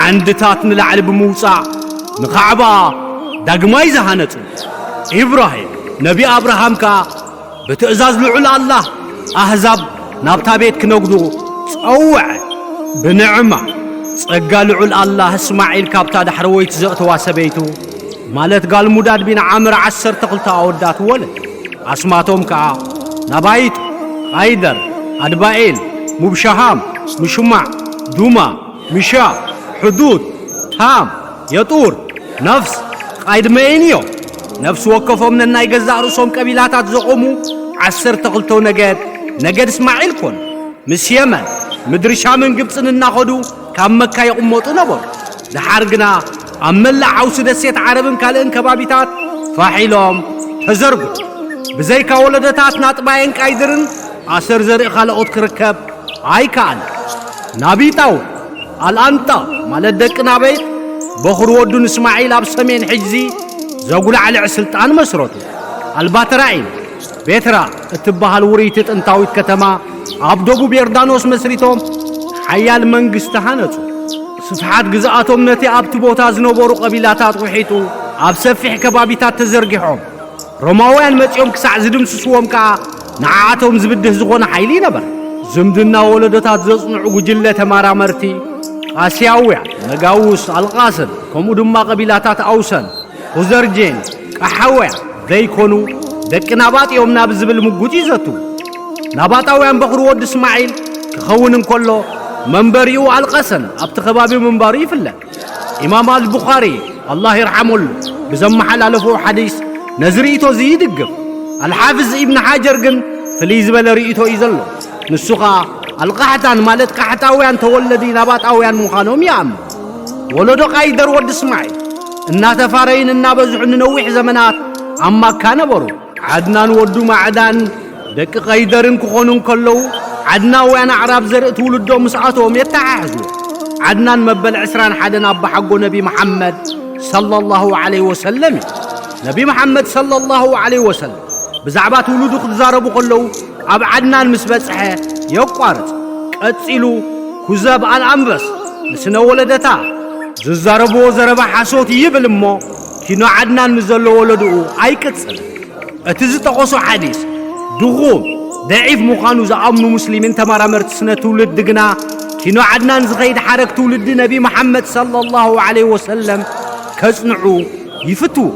ዓንድታት ንላዕሊ ብምውጻእ ንኻዕባ ዳግማይ ዝሃነጹ። ኢብራሂም፣ ነቢ ኣብርሃም ከኣ ብትእዛዝ ልዑል ኣላህ ኣህዛብ ናብታ ቤት ክነግዱ ጸውዐ። ብንዕማ ጸጋ ልዑል ኣላህ እስማዒል ካብታ ዳሕረወይቲ ዘእተዋ ሰበይቱ፣ ማለት ጋል ሙዳድ ቢን ዓምር ዓሰርተ ክልተ ኣወዳት ወለድ። ኣስማቶም ከኣ ናባይቱ፣ ቓይደር፣ ኣድባኤል፣ ሙብሻሃም፣ ምሹማዕ፣ ዱማ፣ ሚሻ፣ ሕዱድ፣ ታም፣ የጡር፣ ነፍስ፣ ቓይድ መይን እዮም። ነፍሲ ወከፎም ነናይ ገዛእ ርእሶም ቀቢላታት ዘቖሙ ዓሰርተ ክልተ ነገድ፣ ነገድ እስማዒል ኮኑ። ምስ የመን፣ ምድሪ ሻምን ግብጽን እናኸዱ ካብ መካ ይቕመጡ ነበሩ። ደሓር ግና ኣብ መላእ ዓውሲ ደሴት ዓረብን ካልእን ከባቢታት ፋሕ ኢሎም ተዘርግሑ። ብዘይካ ወለዶታት ናጥባየን ቃይድርን ኣሰር ዘርኢ ካልኦት ክርከብ ኣይከኣልን። ናቢጣው ኣልኣንጣ ማለት ደቂ ናበይት በኹሪ ወዱ ንእስማዒል ኣብ ሰሜን ሕጅዚ ዘጉላዕልዕ ስልጣን መስረቱ። ኣልባትራኢም ቤትራ እትበሃል ውርይቲ ጥንታዊት ከተማ ኣብ ደቡብ ዮርዳኖስ መስሪቶም ሓያል መንግስቲ ሃነጹ። ስፍሓት ግዝኣቶም ነቲ ኣብቲ ቦታ ዝነበሩ ቀቢላታት ውሒጡ ኣብ ሰፊሕ ከባቢታት ተዘርጊሖም። ሮማውያን መጺኦም ክሳዕ ዝድምስስዎም ከኣ ንዓኣቶም ዝብድህ ዝኾነ ሓይሊ ይነበረ። ዝምድና ወለዶታት ዘጽንዑ ጉጅለ ተመራመርቲ ቃስያውያን፣ መጋውስ፣ ኣልቓሰን፣ ከምኡ ድማ ቀቢላታት ኣውሰን፣ ኹዘርጄን፣ ቀሓውያን ዘይኮኑ ደቂ ናባጥ እዮም ናብ ዝብል ምጉት ይዘቱ። ናባጣውያን በኹሪ ወዲ እስማዒል ክኸውን እንከሎ መንበሪኡ ኣልቐሰን ኣብቲ ከባቢ ምንባሩ ይፍለጥ። ኢማም ኣልቡኻሪ ኣላህ ይርሓመሉ ብዘመሓላለፎ ሓዲስ ነዚ ርእይቶ እዚ ይድግፍ። ኣልሓፍዝ ኢብን ሓጀር ግን ፍልይ ዝበለ ርእይቶ እዩ ዘሎ። ንሱ ኸኣ ኣልቃሕጣን ማለት ቃሕጣውያን ተወለዲ ናባጣውያን ምዃኖም ይኣምን። ወለዶ ቃይደር ወዲ እስማዒል እናተፋረዩን እናበዝሑ ንነዊሕ ዘመናት ኣብ ማካ ነበሩ። ዓድናን ወዱ ማዕዳን ደቂ ቀይደርን ክኾኑ እንከለዉ፣ ዓድናውያን ኣዕራብ ዘርኢ ትውልዶም ምስኣቶም የተሓሕዙ። ዓድናን መበል ዕስራን ሓደን ኣባሓጎ ነቢ መሓመድ ሰለላሁ ዐለይሂ ወሰለም እዩ። ነቢ መሓመድ ሰለላሁ ዐለይሂ ወሰለም ብዛዕባ ትውልዱ ክዛረቡ ከለዉ፣ ኣብ ዓድናን ምስ በጽሐ የቋርጽ። ቀጺሉ ኩዘብ ኣልኣንበስ ንስነ ወለደታ ዝዛረብዎ ዘረባ ሓሶት ይብል እሞ፣ ኪኖ ዓድናን ምስ ዘሎ ወለድኡ ኣይቅጽልን። እቲ ዝጠቐሶ ሓዲስ ድኹም፣ ደዒፍ ምዃኑ ዝኣምኑ ሙስሊምን ተመራመርቲ ስነ ትውልዲ ግና፣ ኪኖ ዓድናን ዝኸይድ ሓረግ ትውልዲ ነቢ መሓመድ ሰለላሁ ዐለይሂ ወሰለም ከጽንዑ ይፍትዉ።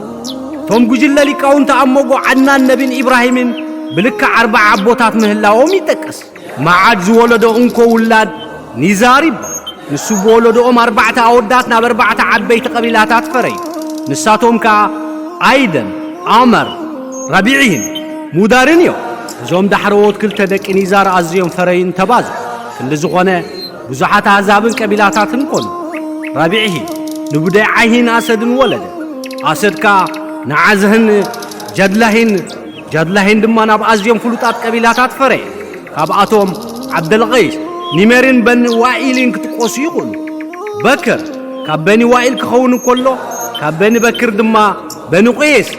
እቶም ጉጅለ ሊቃውንቲ ኣብ መንጎ ዓድናን ነቢን ኢብራሂምን ብልክዕ ኣርባዓ ኣቦታት ምህላዎም ይጠቅስ። መዓድ ዝወለዶ እንኮ ውላድ ኒዛር ይበሃል። ንሱ ብወለዶኦም ኣርባዕተ ኣወዳት ናብ ኣርባዕተ ዓበይቲ ቀቢላታት ፈረዩ። ንሳቶም ከኣ ኣይደን፣ ኣመር፣ ራቢዒን ሙዳርን እዮም። እዞም ዳሕረዎት ክልተ ደቂ ኒዛር ኣዝዮም ፈረይን ተባዙ። ክንዲ ዝኾነ ብዙሓት ኣህዛብን ቀቢላታትን ኮኑ። ራቢዒ ንቡደይ ዓይሂን ኣሰድን ወለደ። ኣሰድ ከኣ ንዓዝህን ጀድላሂን፣ ጀድላሂን ድማ ናብ ኣዝዮም ፍሉጣት ቀቢላታት ፈረየ። ካብኣቶም ዓብደልቀይስ፣ ኒሜርን በኒ ዋኢልን ክጥቀሱ ይኽእሉ። በክር ካብ በኒ ዋኢል ክኸውን እንከሎ፣ ካብ በኒ በክር ድማ በኒ ቁየስ፣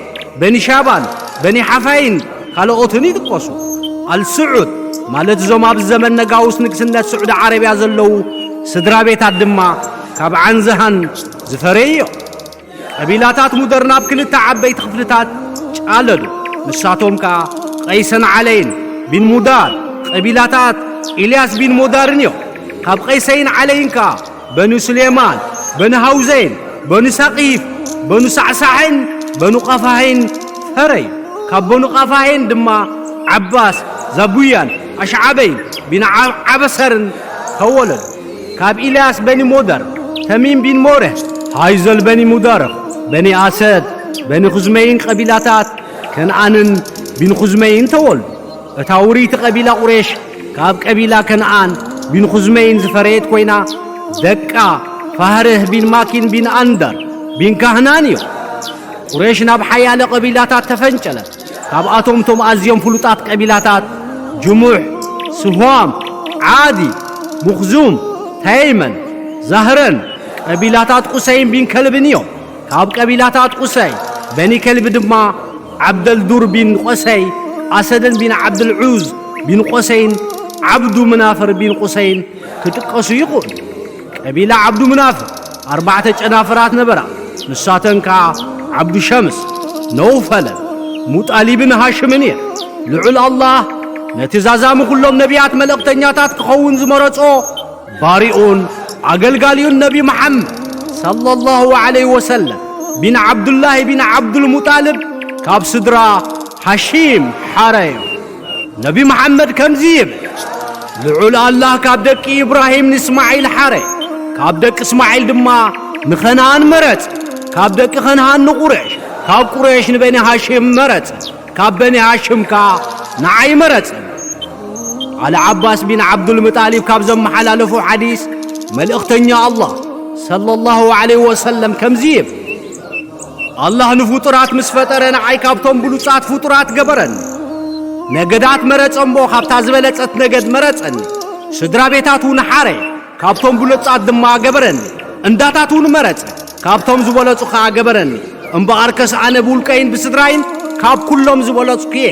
በኒ ሻባን፣ በኒ ሓፋይን ካልኦትን ይጥቀሱ። ኣልስዑድ ማለት እዞም ኣብ ዘመን ነጋውስ ንግስነት ስዑዲ ዓረብያ ዘለዉ ስድራ ቤታት ድማ ካብ ዓንዝሃን ዝፈረዩ እዮም። ቀቢላታት ሙደር ናብ ክልተ ዓበይቲ ክፍልታት ጫለዱ። ንሳቶም ከኣ ቀይሰን ዓለይን ቢን ሙዳር። ቀቢላታት ኢልያስ ቢን ሙዳርን እዮም። ካብ ቀይሰይን ዓለይን ከኣ በኑ ስሌማን፣ በኑ ሃውዘይን፣ በኑ ሳቂፍ፣ በኑ ሳዕሳሕን፣ በኑ ቀፋህይን ፈረዩ። ካብ በኑ ቀፋህይን ድማ ዓባስ፣ ዛቡያን፣ ኣሽዓበይን ቢን ዓ-፣ ዓበሰርን ተወለዱ። ካብ ኢልያስ በኒ ሞደር፣ ተሚም ቢን ሞረህ፣ ሃይዘል በኒ ሙደርኽ፣ በኒ ኣሰድ፣ በኒ ኹዝመይን ቀቢላታት ከነኣንን ቢን ኹዝመይን ተወልዱ። እታ ውርይቲ ቀቢላ ቁሬሽ ካብ ቀቢላ ከነኣን ቢን ኹዝመይን ዝፈረየት ኮይና፣ ደቃ ፋህርህ ቢን ማኪን ቢን ኣንደር ቢን ካህናን እዮም። ቁሬሽ ናብ ሓያለ ቀቢላታት ተፈንጨለት። ካብኣቶም እቶም ኣዝዮም ፍሉጣት ቀቢላታት ጅሙሕ፣ ስህዋም፣ ዓዲ፣ ሙኽዙም፣ ተይመን፣ ዛህረን፣ ቀቢላታት ቁሰይን ቢን ከልብን እዮም። ካብ ቀቢላታት ቁሰይ በኒ ከልቢ ድማ ዓብደልዱር ቢን ቆሰይ፣ ኣሰደን ቢን ዓብድልዑዝ ቢን ቆሰይን፣ ዓብዱ ምናፍር ቢን ቁሰይን ክጥቀሱ ይኽእሉ። ቀቢላ ዓብዱ ምናፍር ኣርባዕተ ጨናፍራት ነበራ። ንሳተን ከኣ ዓብዱ ሸምስ፣ ነውፈለን፣ ሙጣሊብን ሃሽምን እየን። ልዑል ኣላህ ነቲ ዛዛሚ ኩሎም ነቢያት መልእኽተኛታት ክኸውን ዝመረጾ ባሪኡን ኣገልጋሊኡን ነቢ መሓመድ ሰለላሁ ዐለይሂ ወሰለም ቢን ዓብዱላሂ ቢን ዓብዱል ሙጣልብ ካብ ስድራ ሃሺም ሓረዮ። ነቢ መሓመድ ከምዚ ይብል፣ ልዑል ኣላህ ካብ ደቂ ኢብራሂም ንእስማዒል ሓረ፣ ካብ ደቂ እስማዒል ድማ ንኸነኣን መረጽ፣ ካብ ደቂ ኸነኣን ንቁሬሽ፣ ካብ ቁሬሽ ንበኒ ሃሽም መረጽ፣ ካብ በኒ ሃሽም ከኣ ንዓይ መረጽ። ዓሊ ዓባስ ቢን ዓብዱል መጣሊብ ካብ ዘመሓላለፎ ሓዲስ፣ መልእኽተኛ ኣላህ ሰለላሁ ዐለይሂ ወሰለም ከምዚ ይብል፣ ኣላህ ንፍጡራት ምስ ፈጠረ ንዓይ ካብቶም ብሉጻት ፍጡራት ገበረኒ። ነገዳት መረጸ እሞ ካብታ ዝበለጸት ነገድ መረጸኒ። ስድራ ቤታት እውን ሓረ፣ ካብቶም ብሉጻት ድማ ገበረኒ። እንዳታት እውን መረጸ፣ ካብቶም ዝበለጹ ኸኣ ገበረኒ። እምበኣርከስ ኣነ ብውልቀይን ብስድራይን ካብ ኩሎም ዝበለጽኩ እየ።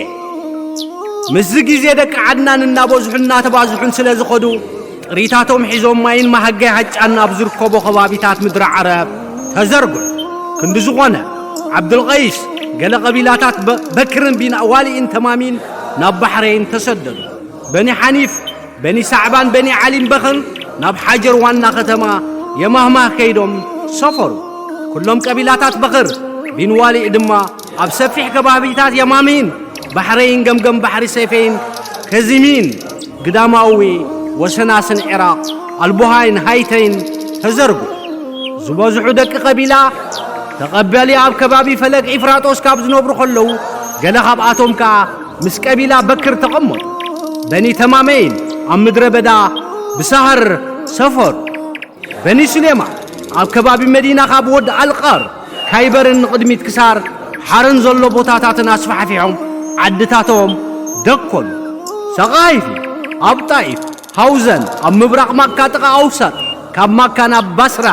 ምስዚ ግዜ ደቂ ዓድናን እናበዝሑን እናተባዝሑን ስለ ዝኸዱ፣ ጥሪታቶም ሒዞም ማይን መሃገይ ሃጫን ኣብ ዝርከቦ ከባቢታት ምድሪ ዓረብ ተዘርግሑ። ክንዲ ዝኾነ፣ ዓብዱልቀይስ ገለ ቀቢላታት በ-፣ በክርን ቢን ዋሊእን ተማሚን ናብ ባሕረይን ተሰደዱ። በኒ ሓኒፍ፣ በኒ ሳዕባን በኒ ዓሊን በኽር ናብ ሓጀር ዋና ከተማ የማህማህ ከይዶም ሰፈሩ። ኩሎም ቀቢላታት በኽር ቢን ዋሊእ ድማ ኣብ ሰፊሕ ከባቢታት የማሚን፣ ባሕረይን፣ ገምገም ባሕሪ ሰይፈይን፣ ከዚሚን፣ ግዳማዊ ወሰናስን ዒራቕ፣ ኣልቡሃይን ሃይተይን ተዘርጉ። ዝበዝሑ ደቂ ቀቢላ ተቐበሊ ኣብ ከባቢ ፈለግ ኢፍራጦስ ካብ ዝነብሩ ከለዉ፣ ገለ ካብኣቶም ከኣ ምስ ቀቢላ በክር ተቐመጡ። በኒ ተማመይን ኣብ ምድረ በዳ ብሳህር ሰፈሩ። በኒ ሱሌማን ኣብ ከባቢ መዲና ካብ ወድ ኣልቃር ካይበርን ንቕድሚት ክሳር ሓረን ዘሎ ቦታታትን ኣስፋሕፊሖም ዓድታቶም ደኮኑ። ሰቓይፊ ኣብ ጣኢፍ፣ ሃውዘን ኣብ ምብራቕ ማካ ጥቓ ኣውሳጥ፣ ካብ ማካ ናብ ባስራ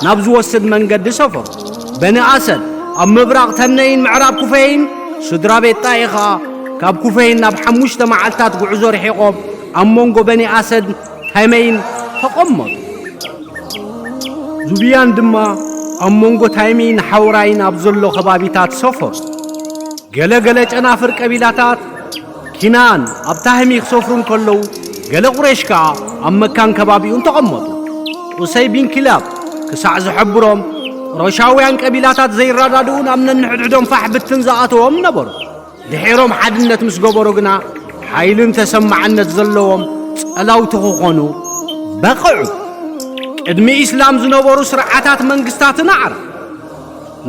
ናብ ዝወስድ መንገዲ ሰፈሩ። በኒ ኣሰድ ኣብ ምብራቕ ተምነይን ምዕራብ ኩፈይን፣ ስድራ ቤት ጣኢ ኸኣ ካብ ኩፈይን ናብ ሓሙሽተ መዓልታት ጉዕዞ ርሒቖም ኣብ መንጎ በኒ ኣሰድ ታይመይን ተቐመጡ። ዙብያን ድማ ኣብ መንጎ ታይመይን ሓውራይን ኣብ ዘሎ ከባቢታት ሰፈሩ። ገለ ገለ ጨናፍር ቀቢላታት ኪናን ኣብ ታህሚ ክሰፍሩ እንከለዉ፣ ገለ ቁሬሽ ከኣ ኣብ መካን ከባቢኡን ተቐመጡ። ቁሰይ ቢን ኪላብ ክሳዕ ዝሐብሮም፣ ቁረሻውያን ቀቢላታት ዘይረዳድኡን ኣብ ነንሕድሕዶም ፋሕ ብትን ዝኣተዎም ነበሩ። ድሒሮም ሓድነት ምስ ገበሩ ግና፣ ሓይልን ተሰማዕነት ዘለዎም ጸላውቲ ክኾኑ በቕዑ። ቅድሚ ኢስላም ዝነበሩ ስርዓታት መንግስታትን ኣዕራብ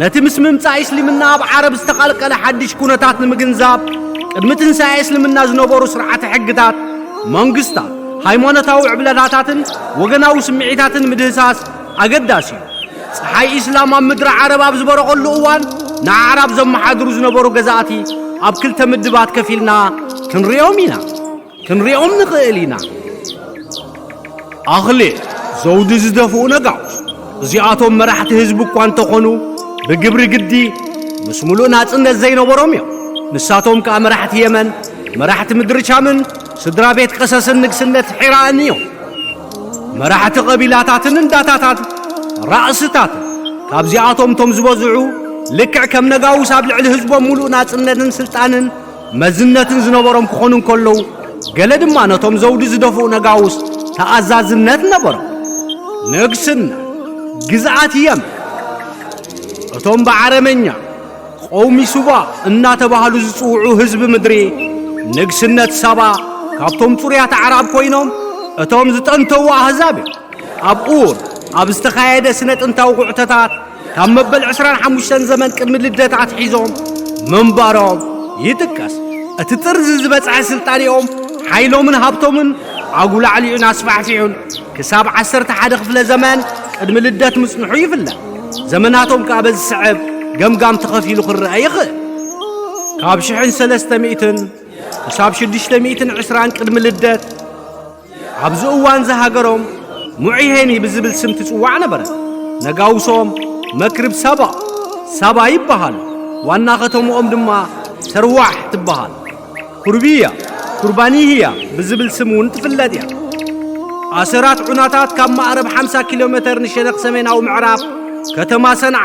ነቲ ምስ ምምጻእ እስልምና ኣብ ዓረብ ዝተቐልቀለ ሓድሽ ኩነታት ንምግንዛብ፣ ቅድሚ ትንሳኤ እስልምና ዝነበሩ ስርዓተ ሕግታት፣ መንግስታት፣ ሃይማኖታዊ ዕብለታታትን ወገናዊ ስምዒታትን ምድህሳስ ኣገዳሲ እዩ። ጸሓይ ኢስላም ኣብ ምድሪ ዓረብ ኣብ ዝበረቐሉ እዋን፣ ንኣዕራብ ዘመሓድሩ ዝነበሩ ገዛእቲ ኣብ ክልተ ምድባት ከፊልና ክንሪኦም ኢና። ክንሪኦም ንኽእል ኢና። ኣኽሊል ዘውዲ ዝደፍኡ ነጋውስ፣ እዚኣቶም መራሕቲ ህዝቢ እኳ እንተኾኑ፣ ብግብሪ ግዲ ምስ ሙሉእ ናጽነት ዘይነበሮም እዮም። ንሳቶም ከኣ መራሕቲ የመን፣ መራሕቲ ምድሪ ሻምን ስድራ ቤት ቀሰስን ንግስነት ሒራእን እዮም። መራሕቲ ቀቢላታትን እንዳታታት ራእስታትን፣ ካብዚኣቶም እቶም ዝበዝሑ ልክዕ ከም ነጋውስ ኣብ ልዕሊ ህዝቦም ሙሉእ ናጽነትን ስልጣንን መዝነትን ዝነበሮም ክኾኑ እንከለዉ፣ ገለ ድማ ነቶም ዘውዲ ዝደፍኡ ነጋውስ ተኣዛዝነት ነበሮም። ንግስነት ግዝኣት የመን፣ እቶም ብዓረመኛ ቀውሚ ሱባ እናተባህሉ ዝጽውዑ ህዝቢ ምድሪ፣ ንግስነት ሳባ ካብቶም ጽሩያት ኣዕራብ ኮይኖም፣ እቶም ዝጠንተዉ ኣህዛብ እዮም። ኣብ ኡር ኣብ ዝተኻየደ ስነ ጥንታዊ ጉዕተታት፣ ካብ መበል ዕስራን ሓሙሽተን ዘመን ቅድሚ ልደት ኣትሒዞም ምንባሮም ይጥቀስ። እቲ ጥርዚ ዝበጽሐ ስልጣኔኦም፣ ሓይሎምን ሃብቶምን ኣጉላዕሊዑን ኣስፋሕፊሑን፣ ክሳብ ዓሰርተ ሓደ ክፍለ ዘመን ቅድሚ ልደት ምጽንሑ ይፍለጥ። ዘመናቶም ከኣ በዚ ስዕብ ገምጋም ተኸፊሉ ክረአ ይኽእል። ካብ ሽሕን ሰለስተ ሚእትን ክሳብ ሽዱሽተ ሚእትን ዕስራን ቅድሚ ልደት፣ ኣብዚ እዋን ዝሃገሮም ሙዒሄኒ ብዝብል ስም ትጽዋዕ ነበረት። ነጋውሶም መክርብ ሳባ፣ ሳባ ይበሃሉ። ዋና ከተምኦም ድማ ሰርዋሕ ትበሃል። ኩርብያ፣ ኩርባኒህያ ብዝብል ስም እውን ትፍለጥ እያ። ኣሰራት ዑናታት ካብ ማዕረብ ሓምሳ ኪሎ ሜተር ንሸነኽ ሰሜናዊ ምዕራብ ከተማ ሰንዓ፣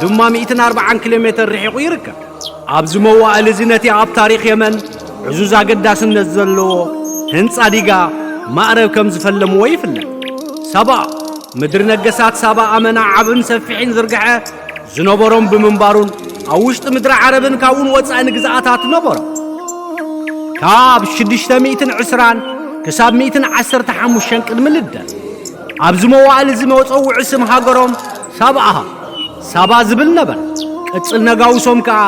ድማ ሚእትን ኣርባዓን ኪሎ ሜተር ርሒቑ ይርከብ። ኣብዚ መዋእል እዚ ነቲ ኣብ ታሪኽ የመን ዕዙዝ ኣገዳስነት ዘለዎ ህንጻ ዲጋ ማዕረብ ከም ዝፈለምዎ ይፍለጥ። ሳባ፣ ምድሪ ነገሳት ሳባ ኣመና ዓብን ሰፊሕን ዝርግሐ ዝነበሮም ብምንባሩን፣ ኣብ ውሽጢ ምድሪ ዓረብን ካብኡን ወጻኢ ንግዝኣታት ነበሮም። ካብ ሽዱሽተ ሚእትን ዕስራን ክሳብ ሚእትን ዓሰርተ ሓሙሽተን ቅድሚ ልደት፣ ኣብዚ መዋእል እዚ መጸውዒ ስም ሃገሮም ሳባኣ፣ ሳባ ዝብል ነበር። ቅጽል ነጋውሶም ከኣ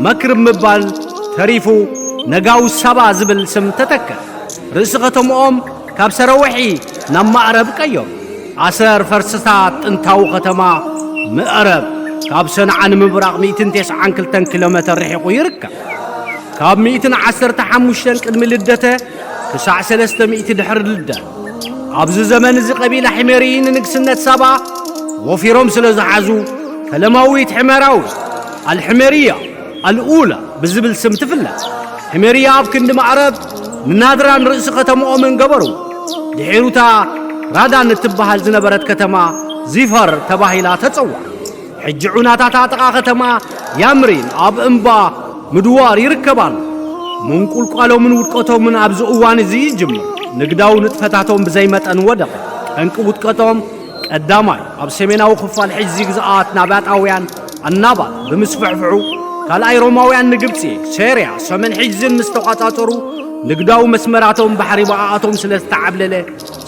መክርብ ምባል ተሪፉ፣ ነጋውስ ሳባ ዝብል ስም ተተከለ። ርእሲ ከተምኦም ካብ ሰረወሒ ናብ ማዕረብ ቀየሩ። ኣሰር ፈርስታት ጥንታዊ ከተማ ምዕረብ ካብ ሰንዓ ንምብራቕ ሚእትን ተስዓን ክልተን ኪሎ ሜተር ርሒቑ ይርከብ። ካብ ሚእትን ዓሰርተ ሓሙሽተን ቅድሚ ልደተ ክሳዕ ሰለስተ ሚእቲ ድሕሪ ልደት፣ ኣብዚ ዘመን እዚ ቀቢላ ሒሜሪ ንንግስነት ሳባ ወፊሮም ስለ ዝሓዙ፣ ፈለማዊት ሒሜራዊ፣ ኣልሒሜርያ ኣልኡላ ብዝብል ስም ትፍለጥ። ሒሜርያ ኣብ ክንዲ ማዕረብ ንናድራን ርእሲ ከተምኦምን ገበሩ። ድሒሩታ ራዳን እትበሃል ዝነበረት ከተማ ዚፈር ተባሂላ ተጸዋዕ። ሕጂ ዑናታታ ጥቓ ከተማ ያምሪን ኣብ እምባ ምድዋር ይርከባሉ። ምንቁልቋሎምን ውድቀቶምን ኣብዚ እዋን እዚ ይጅምር። ንግዳዊ ንጥፈታቶም ብዘይ መጠን ወደቐ። ጠንቂ ውድቀቶም ቀዳማይ ኣብ ሰሜናዊ ክፋል ሕዚ ግዝኣት ናባጣውያን ኣናባጥ ብምስፍሕፍሑ፣ ካልኣይ ሮማውያን ንግብጺ፣ ሴርያ፣ ሰሜን ሕዝን ምስ ተቋጻጸሩ፣ ንግዳዊ መስመራቶም ባሕሪ ብኣኣቶም ስለ ዝተዓብለለ፣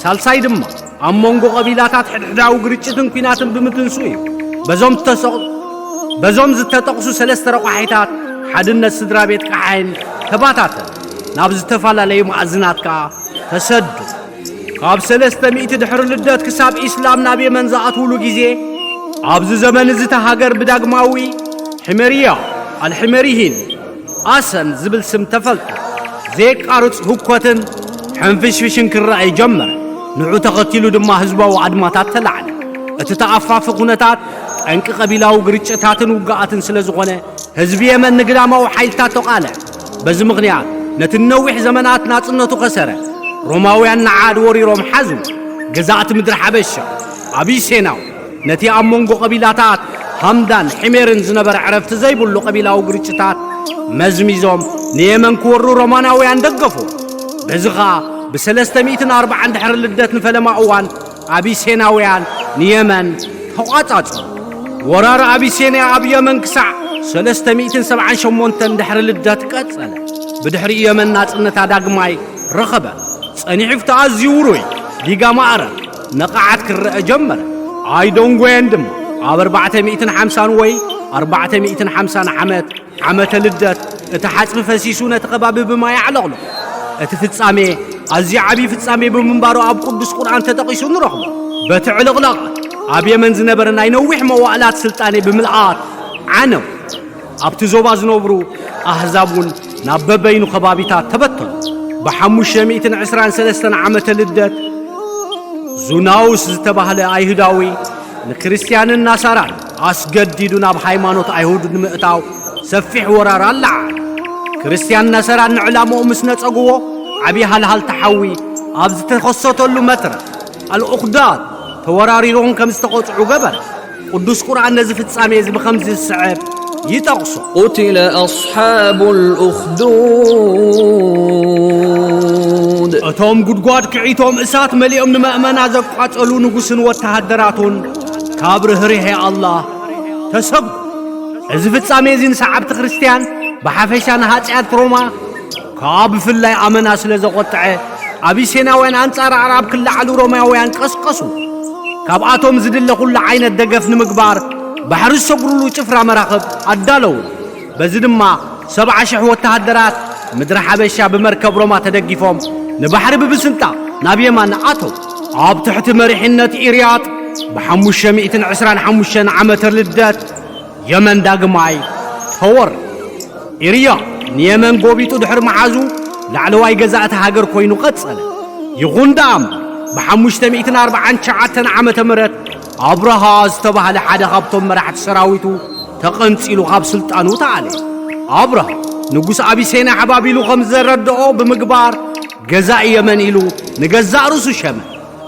ሳልሳይ ድማ ኣብ መንጎ ቀቢላታት ሕድሕዳዊ ግርጭትን ኲናትን ብምትንሱ እዩ። በዞም ተሰቕ-፣ በዞም ዝተጠቕሱ ሰለስተ ረቋሒታት ሓድነት ስድራ ቤት ቀሓይን ተባታተን፣ ናብ ዝተፈላለዩ መኣዝናት ከኣ ተሰዱ። ካብ ሰለስተ ሚእቲ ድሕሪ ልደት ክሳብ ኢስላም ናብ የመን ዝኣትውሉ ግዜ፣ ኣብዚ ዘመን እዚ እታ ሃገር ብዳግማዊ ሒመርያ፣ ኣልሒመሪሂን፣ ኣሰን ዝብል ስም ተፈልጠ። ዘየቃርጽ ህኮትን ሕንፍሽፍሽን ክረኣይ ጀመረ። ንዑ ተኸቲሉ ድማ ህዝባዊ ኣድማታት ተላዕለ። እቲ ተኣፋፊ ኩነታት ጠንቂ ቀቢላዊ ግርጭታትን ውግኣትን ስለ ዝኾነ፣ ህዝቢ የመን ንግዳማዊ ሓይልታት ተቓልዐ። በዚ ምኽንያት፣ ነቲ ንነዊሕ ዘመናት ናጽነቱ ከሰረ ሮማውያን ንዓድ ወሪሮም ሓዙ። ገዛእቲ ምድሪ ሓበሻ፣ ኣቢሴናው፣ ነቲ ኣብ መንጎ ቀቢላታት ሃምዳን ሒሜርን ዝነበረ ዕረፍቲ ዘይብሉ ቀቢላዊ ግርጭታት መዝሚዞም ንየመን ክወሩ ሮማናውያን ደገፉ። በዚ ኸኣ ብሰለስተ ሚእትን ኣርባዓን ድሕሪ ልደት ንፈለማ እዋን ኣቢሴናውያን ንየመን ተቋጻጸሩ። ወራር ኣቢሴንያ ኣብ የመን ክሳዕ ሰለስተ ሚእትን ሰብዓን ሸሞንተን ድሕሪ ልደት ቀጸለ። ብድሕሪኡ የመን ናጽነታ ዳግማይ ረኸበት። ጸኒሑ ኣብቲ ኣዝዩ ውሩይ ዲጋ ማዕረብ ነቓዓት ክረአ ጀመረ። ኣይዶንጎየን ድማ ኣብ ኣርባዕተ ሚእትን ሓምሳን ወይ ኣርባዕተ ሚእትን ሓምሳን ዓመት ዓመተ ልደት እቲ ሓጽቢ ፈሲሱ ነቲ ከባቢ ብማይ ኣዕለቕሎ። እቲ ፍጻሜ ኣዝዩ ዓብዪ ፍጻሜ ብምንባሩ ኣብ ቅዱስ ቁርኣን ተጠቒሱ ንረኽቦ። በቲ ዕልቕላቕ ኣብ የመን ዝነበረ ናይ ነዊሕ መዋእላት ስልጣኔ ብምልኣት ዓነው። ኣብቲ ዞባ ዝነብሩ ኣህዛብ እውን ናብ በበይኑ ከባቢታት ተበተኑ። ብ523 ዓመተ ልደት ዙናውስ ዝተባህለ ኣይሁዳዊ ንክርስትያንን ናሳራን ኣስገዲዱ ናብ ሃይማኖት ኣይሁድ ንምእታው ሰፊሕ ወራር ኣለዓ። ክርስትያን ናሳራን ንዕላምኡ ምስ ነጸግዎ ዓብዪ ሃልሃልታ ሓዊ ኣብ ዝተኸሰተሉ መትረፍ ኣልኡኽዳድ ተወራሪሮም ከም ዝተቐጽዑ ገበረ። ቅዱስ ቁርኣን ነዚ ፍጻሜ እዚ ብኸምዚ ዝስዕብ ይጠቕሶ። قتل أصحاب الأخدود. እቶም ጉድጓድ ክዒቶም እሳት መሊኦም ንመእመና ዘቋጸሉ ንጉስን ወተሃደራቱን ካብ ርህርሄ ኣላህ ተሰጉ። እዚ ፍጻሜ እዚ ንሰዓብቲ ክርስትያን ብሓፈሻ ንሃጽያት ሮማ ከኣ ብፍላይ ኣመና ስለ ዘቖጥዐ፣ ኣቢሴናውያን ኣንጻር ኣዕራብ ክለዓሉ ሮማውያን ቀስቀሱ። ካብኣቶም ዝድለ ኩሉ ዓይነት ደገፍ ንምግባር ባሕሪ ዝሰግሩሉ ጭፍራ መራኽብ ኣዳለዉ። በዚ ድማ ሰብዓ ሽሕ ወተሃደራት ምድሪ ሓበሻ ብመርከብ ሮማ ተደጊፎም ንባሕሪ ብብስንጣ ናብ የማን ኣተው። ኣብ ትሕቲ መሪሕነት ኢርያጥ ብ525 ዓመተ ልደት የመን ዳግማይ ተወር። ኢርያ ንየመን ጎቢጡ ድሕሪ መሓዙ ላዕለዋይ ገዛእቲ ሃገር ኮይኑ ቀጸለ። ይኹን ደኣ እምበር ብ549 ዓመተ ምህረት ኣብርሃ ዝተባህለ ሓደ ካብቶም መራሕቲ ሰራዊቱ ተቐንጺሉ ካብ ስልጣኑ ተኣለ። ኣብርሃ ንጉስ ኣቢሴና ሓባቢሉ ከም ዘረድኦ ብምግባር ገዛኢ የመን ኢሉ ንገዛእ ርእሱ ሸመ።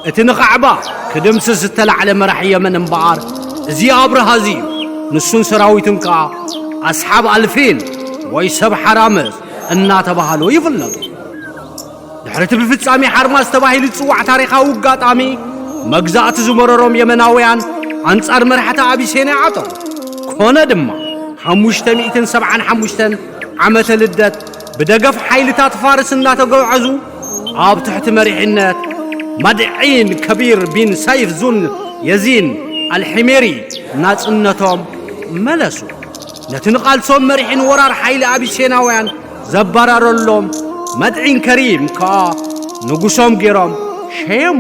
እቲ ንኻዕባ ክድምስስ ዝተላዕለ መራሒ የመን እምበኣር እዚ ኣብርሃ እዚ እዩ። ንሱን ሰራዊቱን ከኣ ኣስሓብ ኣልፊን ወይ ሰብ ሓራምዝ እናተባህሉ ይፍለጡ። ድሕሪ እቲ ብፍጻሜ ሓርማዝ ተባሂሉ ዝጽዋዕ ታሪኻዊ ኣጋጣሚ መግዛእቲ ዝመረሮም የመናውያን ኣንጻር መራሕቲ ኣቢሴንያ ዓጠቑ። ኮነ ድማ 575 ዓመተ ልደት ብደገፍ ሓይልታት ፋርስ እናተጓዓዙ ኣብ ትሕቲ መሪሕነት መድዒን ከቢር ቢን ሰይፍ ዙን የዚን ኣልሒሜሪ ናጽነቶም መለሱ። ነቲ ንቓልሶም መሪሕን ወራር ሓይሊ ኣቢሴናውያን ዘበራረሎም መድዒን ከሪም ከኣ ንጉሶም ገይሮም ሸየሙ።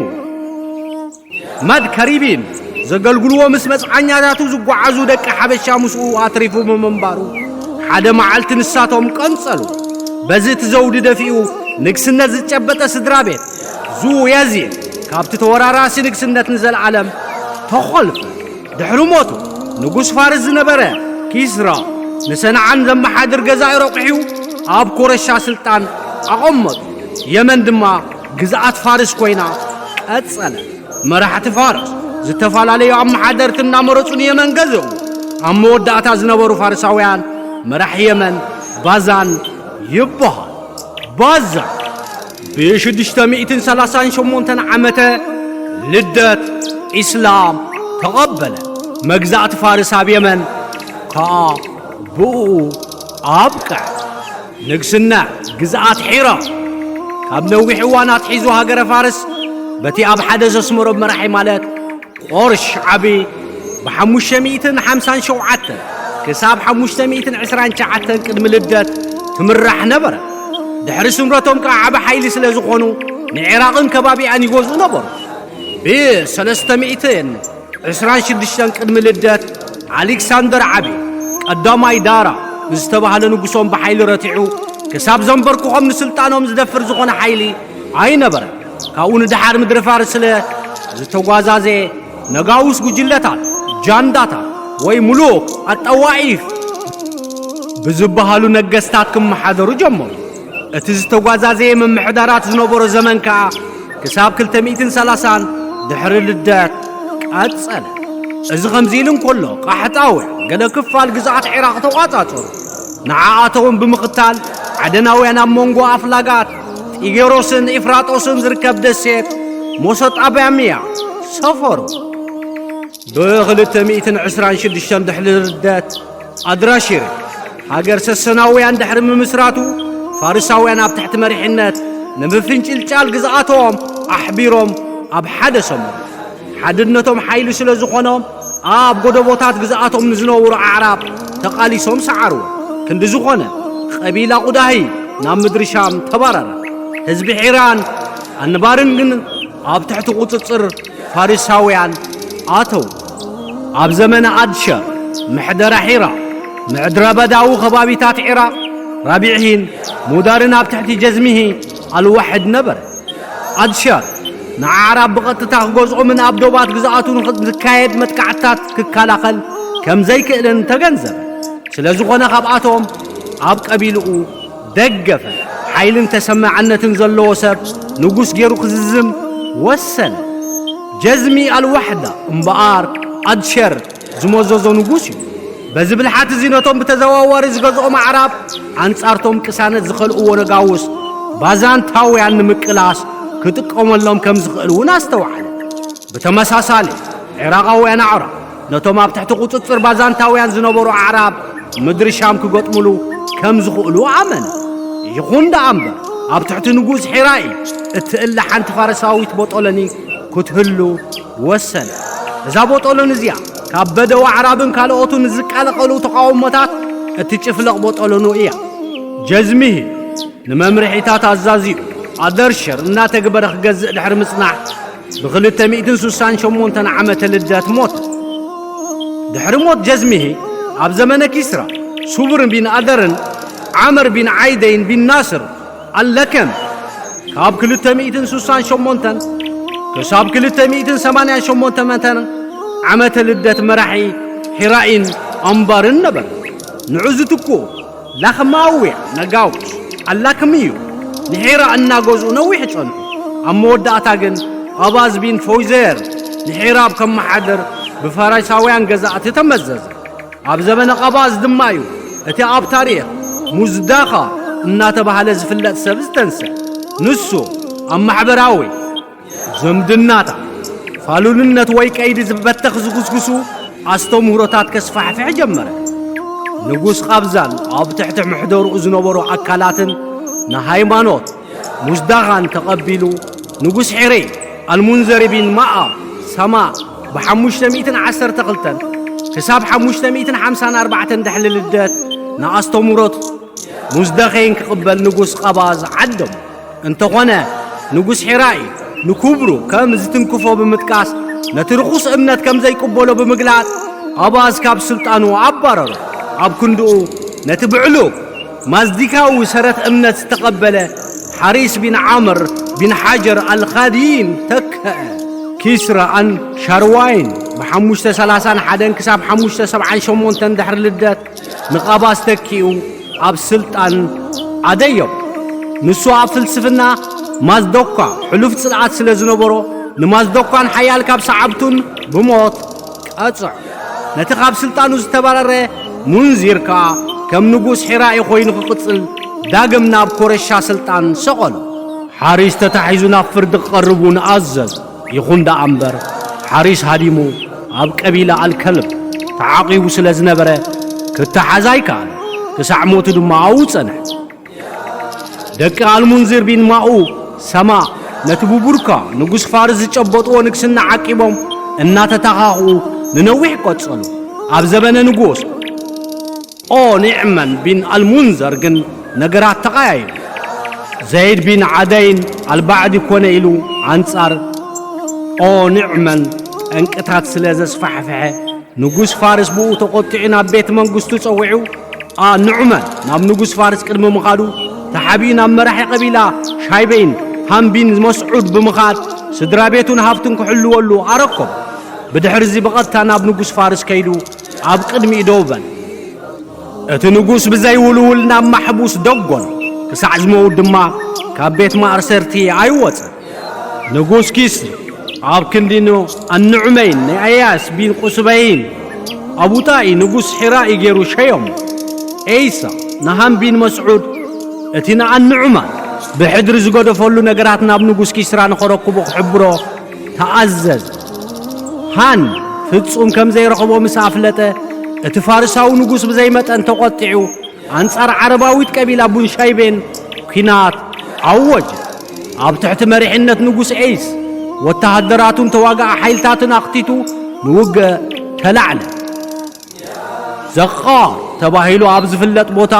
መድ ከሪቢን ዘገልግልዎ ምስ መጽዓኛታቱ ዝጓዓዙ ደቂ ሓበሻ ምስኡ ኣትሪፉ ብምንባሩ ሓደ መዓልቲ ንሳቶም ቀንጸሉ። በዚ እቲ ዘውዲ ደፊኡ ንግስነት ዝጨበጠ ስድራ ቤት ዙ የዚን ካብቲ ተወራራሲ ንግስነት ንዘለዓለም ተኾልፈ። ድሕሪ ሞቱ ንጉስ ፋርስ ዝነበረ ኪስራ ንሰንዓን ዘመሓድር ገዛኢ ረቑሒኡ ኣብ ኮረሻ ስልጣን ኣቐመጡ። የመን ድማ ግዝኣት ፋርስ ኮይና ቀጸለ። መራሕቲ ፋርስ ዝተፈላለዩ ኣመሓደርቲ እናመረጹ ንየመን ገዝኡ። ኣብ መወዳእታ ዝነበሩ ፋርሳውያን መራሒ የመን ባዛን ይበሃል። ባዛን ብ638 ዓመተ ልደት ኢስላም ተቐበለ። መግዛእቲ ፋርስ ኣብ የመን ከኣ ብኡ ኣብቅዐ። ንግስና ግዝኣት ሒራ ካብ ነዊሕ እዋን ኣትሒዙ ሃገረ ፋርስ በቲ ኣብ ሓደ ዘስመሮም መራሒ ማለት ቆርሽ ዓቢ ብ557 ክሳብ 529 ቅድሚ ልደት ትምራሕ ነበረ። ድሕሪ ስምረቶም ከኣ ዓቢ ሓይሊ ስለ ዝኾኑ ንዒራቕን ከባቢኣን ይገዝኡ ነበሩ። ብ326 ቅድሚ ልደት ኣሌክሳንደር ዓቢ ቀዳማይ ዳራ ንዝተባህለ ንጉሶም ብሓይሊ ረቲዑ ክሳብ ዘንበርክኾም ንስልጣኖም ዝደፍር ዝኾነ ሓይሊ ኣይነበረን። ካብኡ ንደሓር ምድሪ ፋርስ ስለ ዝተጓዛዘየ ነጋውስ ጉጅለታት፣ ጃንዳታት ወይ ምሉክ ኣጠዋኢፍ ብዝበሃሉ ነገስታት ክመሓደሩ ጀመሩ። እቲ ዝተጓዛዘየ ምምሕዳራት ዝነበሮ ዘመን ከኣ ክሳብ 230 ድሕሪ ልደት ቀጸለ። እዚ ከምዚ ኢሉ እንከሎ ቃሕጣውያን ገለ ክፋል ግዝኣት ዒራቕ ተቋጻጸሩ። ንዓኣቶም ብምኽታል ዓደናውያን ኣብ መንጎ ኣፍላጋት ጢጌሮስን ኢፍራጦስን ዝርከብ ደሴት ሞሶጣባምያ ሰፈሩ። ብ226 ድሕሪ ልደት ኣድራሺር ሃገር ሰሰናውያን ድሕሪ ምምስራቱ ፋርሳውያን ኣብ ትሕቲ መሪሕነት ንምፍንጭልጫል ግዝኣቶም ኣሕቢሮም ኣብ ሓደ ሰሙን ሓድነቶም ሓይሊ ስለ ዝኾኖም ኣብ ጎደቦታት ግዝኣቶም ንዝነበሩ ኣዕራብ ተቓሊሶም ሰዓርዎ። ክንዲ ዝኾነ፣ ቀቢላ ቁዳሂ ናብ ምድሪ ሻም ተባረረ። ህዝቢ ሒራን ኣንባርን ግን ኣብ ትሕቲ ቁጽጽር ፋሪሳውያን ኣተው። ኣብ ዘመነ ኣድሸር፣ ምሕደራ ሒራ፣ ምድረ በዳዊ ከባቢታት ዒራቕ፣ ራቢዕሂን ሙዳርን ኣብ ትሕቲ ጀዝሚሂ ኣልዋሕድ ነበረ። ኣድሸር ንኣዕራብ ብቐጥታ ክገዝኦምን ኣብ ዶባት ግዝኣቱ ንዝካየድ መጥቃዕትታት ክከላኸል ከም ዘይክእልን ተገንዘበ። ስለ ዝኾነ ካብኣቶም ኣብ ቀቢልኡ ደገፈ። ሓይልን ተሰማዕነትን ዘለዎ ሰብ ንጉስ ገይሩ ክዝዝም ወሰነ። ጀዝሚ ኣልዋሕዳ እምበኣር ኣድሸር ዝመዘዞ ንጉስ እዩ። በዚ ብልሓት እዚ ነቶም ብተዘዋዋሪ ዝገዝኦም ኣዕራብ ኣንጻርቶም ቅሳነት ዝኸልእዎ ነጋውስ ባዛንታውያን ንምቅላስ ክጥቀመሎም ከም ዝኽእል እውን ኣስተውዓለ። ብተመሳሳሊ፣ ዒራቓውያን ኣዕራብ ነቶም ኣብ ትሕቲ ቁጽጽር ባዛንታውያን ዝነበሩ ኣዕራብ ምድሪ ሻም ክገጥሙሉ ከም ዝኽእሉ ኣመነ። ይኹን ደኣ እምበር፣ ኣብ ትሕቲ ንጉስ ሒራኢ እትእለ ሓንቲ ፋርሳዊት ቦጦሎኒ ክትህሉ ወሰነ። እዛ ቦጦሎኒ እዚኣ ካብ በደው ኣዕራብን ካልኦቱን ዝቃለቐሉ ተቓውሞታት እትጭፍለቕ ቦጦሎኒ እያ። ጀዝሚሂ ንመምርሒታት ኣዛዚኡ ኣደርሸር እናተግበረ ክገዝእ ድሕሪ ምጽናሕ፣ ብ ክልተ ሚእትን ስሳን ሸሞንተን ዓመተ ልደት ሞተ። ድሕሪ ሞት ጀዝሚሂ፣ ኣብ ዘመነ ኪስራ፣ ሱብር ቢን ኣደርን ዓመር ቢን ዓይደይን ቢን ናስር ኣለከም፣ ካብ ክልተ ሚእትን ስሳን ሸሞንተን ክሳብ ክልተ ሚእትን ሰማንያን ሸሞንተን ዓመተ ልደት መራሒ ሒራኢን ኣንባርን ነበረ። ንዑ ዝትክኡ ላኽማውያ ነጋውስ ኣላክምዩ ንሒራ እናገዝኡ ነዊሕ ጸንሑ። ኣብ መወዳእታ ግን ኣባዝ ቢን ፎይዘር ንሒራ ኣብ ከመሓድር ብፋሪሳውያን ገዛእቲ ተመዘዘ። ኣብ ዘመነ ቀባዝ ድማ እዩ እቲ ኣብ ታሪኽ ሙዝዳኻ እናተባህለ ዝፍለጥ ሰብ ዝተንስእ። ንሱ ኣብ ማሕበራዊ ዝምድናታት፣ ፋሉልነት ወይ ቀይዲ ዝበተኽ ዝጉስጉሱ ኣስተምህሮታት ከስፋሕፍሕ ጀመረ። ንጉስ ቃብዛን ኣብ ትሕቲ ምሕደርኡ ዝነበሩ ኣካላትን ንሃይማኖት ሙዝዳኻን ተቐቢሉ፣ ንጉስ ሒሬ ኣልሙንዘሪ ቢን ማኣ ሰማ ብሓሙሽተ ሚእትን ዓሰርተ ክልተን ክሳብ ሓሙሽተ ሚእትን ሓምሳን ኣርባዕተን ድሕሪ ልደት ንኣስተምህሮት ሙዝደኼን ክቕበል ንጉስ ቐባዝ ዓደሞ። እንተኾነ፣ ንጉስ ሒራኢ ንክብሩ ከም ዝትንክፎ ብምጥቃስ፣ ነቲ ርኹስ እምነት ከም ዘይቅበሎ ብምግላጽ፣ ቐባዝ ካብ ስልጣኑ ኣባረሮ። ኣብ ክንድኡ፣ ነቲ ብዕሉግ ማዝዲካዊ ሰረት እምነት ዝተቐበለ ሓሪስ ቢን ዓምር ቢን ሓጀር ኣልኻዲን ተክአ። ኪስራ ኣን ሻርዋይን ብሓሙሽተ ሰላሳን ሓደን ክሳብ ሓሙሽተ ሰብዓን ሸሞንተን ድሕሪ ልደት ንቐባዝ ተኪኡ ኣብ ስልጣን ኣደዮም። ንሱ ኣብ ፍልስፍና ማዝዶካ ሕሉፍ ጽልኣት ስለ ዝነበሮ፣ ንማዝዶካን ሓያል ካብ ሰዓብቱን ብሞት ቀጽዖ። ነቲ ካብ ስልጣኑ ዝተባረረ ሙንዚር ከኣ ከም ንጉስ ሒራኢ ኮይኑ ክቕጽል ዳግም ናብ ኮረሻ ስልጣን ሰቐሎ። ሓሪስ ተታሒዙ ናብ ፍርዲ ክቐርብ እውን ኣዘዘ። ይኹን ደኣ እምበር፣ ሓሪስ ሃዲሙ ኣብ ቀቢላ ኣልከልብ ተዓቂቡ ስለ ዝነበረ፣ ክተሓዝ ኣይከኣለን። ክሳዕ ሞቱ ድማ ኣብኡ ጸንሐ። ደቂ ኣልሙንዚር ቢን ማኡ ሰማ ነቲ ብቡርካ ንጉስ ፋርስ ዝጨበጥዎ ንግስና ዓቂቦም እናተተኻኽኡ ንነዊሕ ቀጸሉ። ኣብ ዘበነ ንጉስ ኦ ኒዕመን ቢን ኣልሙንዘር ግን ነገራት ተቐያይሩ። ዘይድ ቢን ዓደይን ኣልባዕዲ ኮነ ኢሉ ኣንጻር ኦ ኒዕመን ጠንቅታት ስለ ዘስፋሕፍሐ፣ ንጉስ ፋርስ ብኡ ተቖጢዑ ናብ ቤት መንግስቱ ጸዊዑ፣ ኣ ኑዕማን ናብ ንጉስ ፋርስ ቅድሚ ምኻዱ ተሓቢኡ ናብ መራሒ ቀቢላ ሻይበይን ሃም ቢን መስዑድ ብምኻድ ስድራ ቤቱን ሃብቱን ክሕልወሉ ኣረከቦ። ብድሕርዚ ብቐጥታ ናብ ንጉስ ፋርስ ከይዱ ኣብ ቅድሚኡ ደው በለ። እቲ ንጉስ ብዘይውልውል ናብ ማሕቡስ ደጎኖ፣ ክሳዕ ዝመውት ድማ ካብ ቤት ማእሰርቲ ኣይወጸን። ንጉስ ኪስር ኣብ ክንዲ ን-፣ ኣንዑመይን ንኣያስ ቢን ቁስበይን ኣቡጣኢ ንጉስ ሒራኢ ገይሩ ሸየሞ። ኤይሳ ንሃም ቢን መስዑድ እቲ ንኣንዑማን ብሕድሪ ዝገደፈሉ ነገራት ናብ ንጉስ ኪስራ ንኸረክቦ ክሕብሮ ተኣዘዘ። ሃን ፍጹም ከም ዘይረኽቦ ምስ ኣፍለጠ፣ እቲ ፋርሳዊ ንጉስ ብዘይመጠን ተቖጢዑ፣ ኣንጻር ዓረባዊት ቀቢላ ቡንሻይቤን ኲናት ኣወጀ። ኣብ ትሕቲ መሪሕነት ንጉስ ኤይስ፣ ወተሃደራቱን ተዋጋኢ ሓይልታትን ኣኽቲቱ ንውግእ ተላዕለ። ዘቓ ተባሂሉ ኣብ ዝፍለጥ ቦታ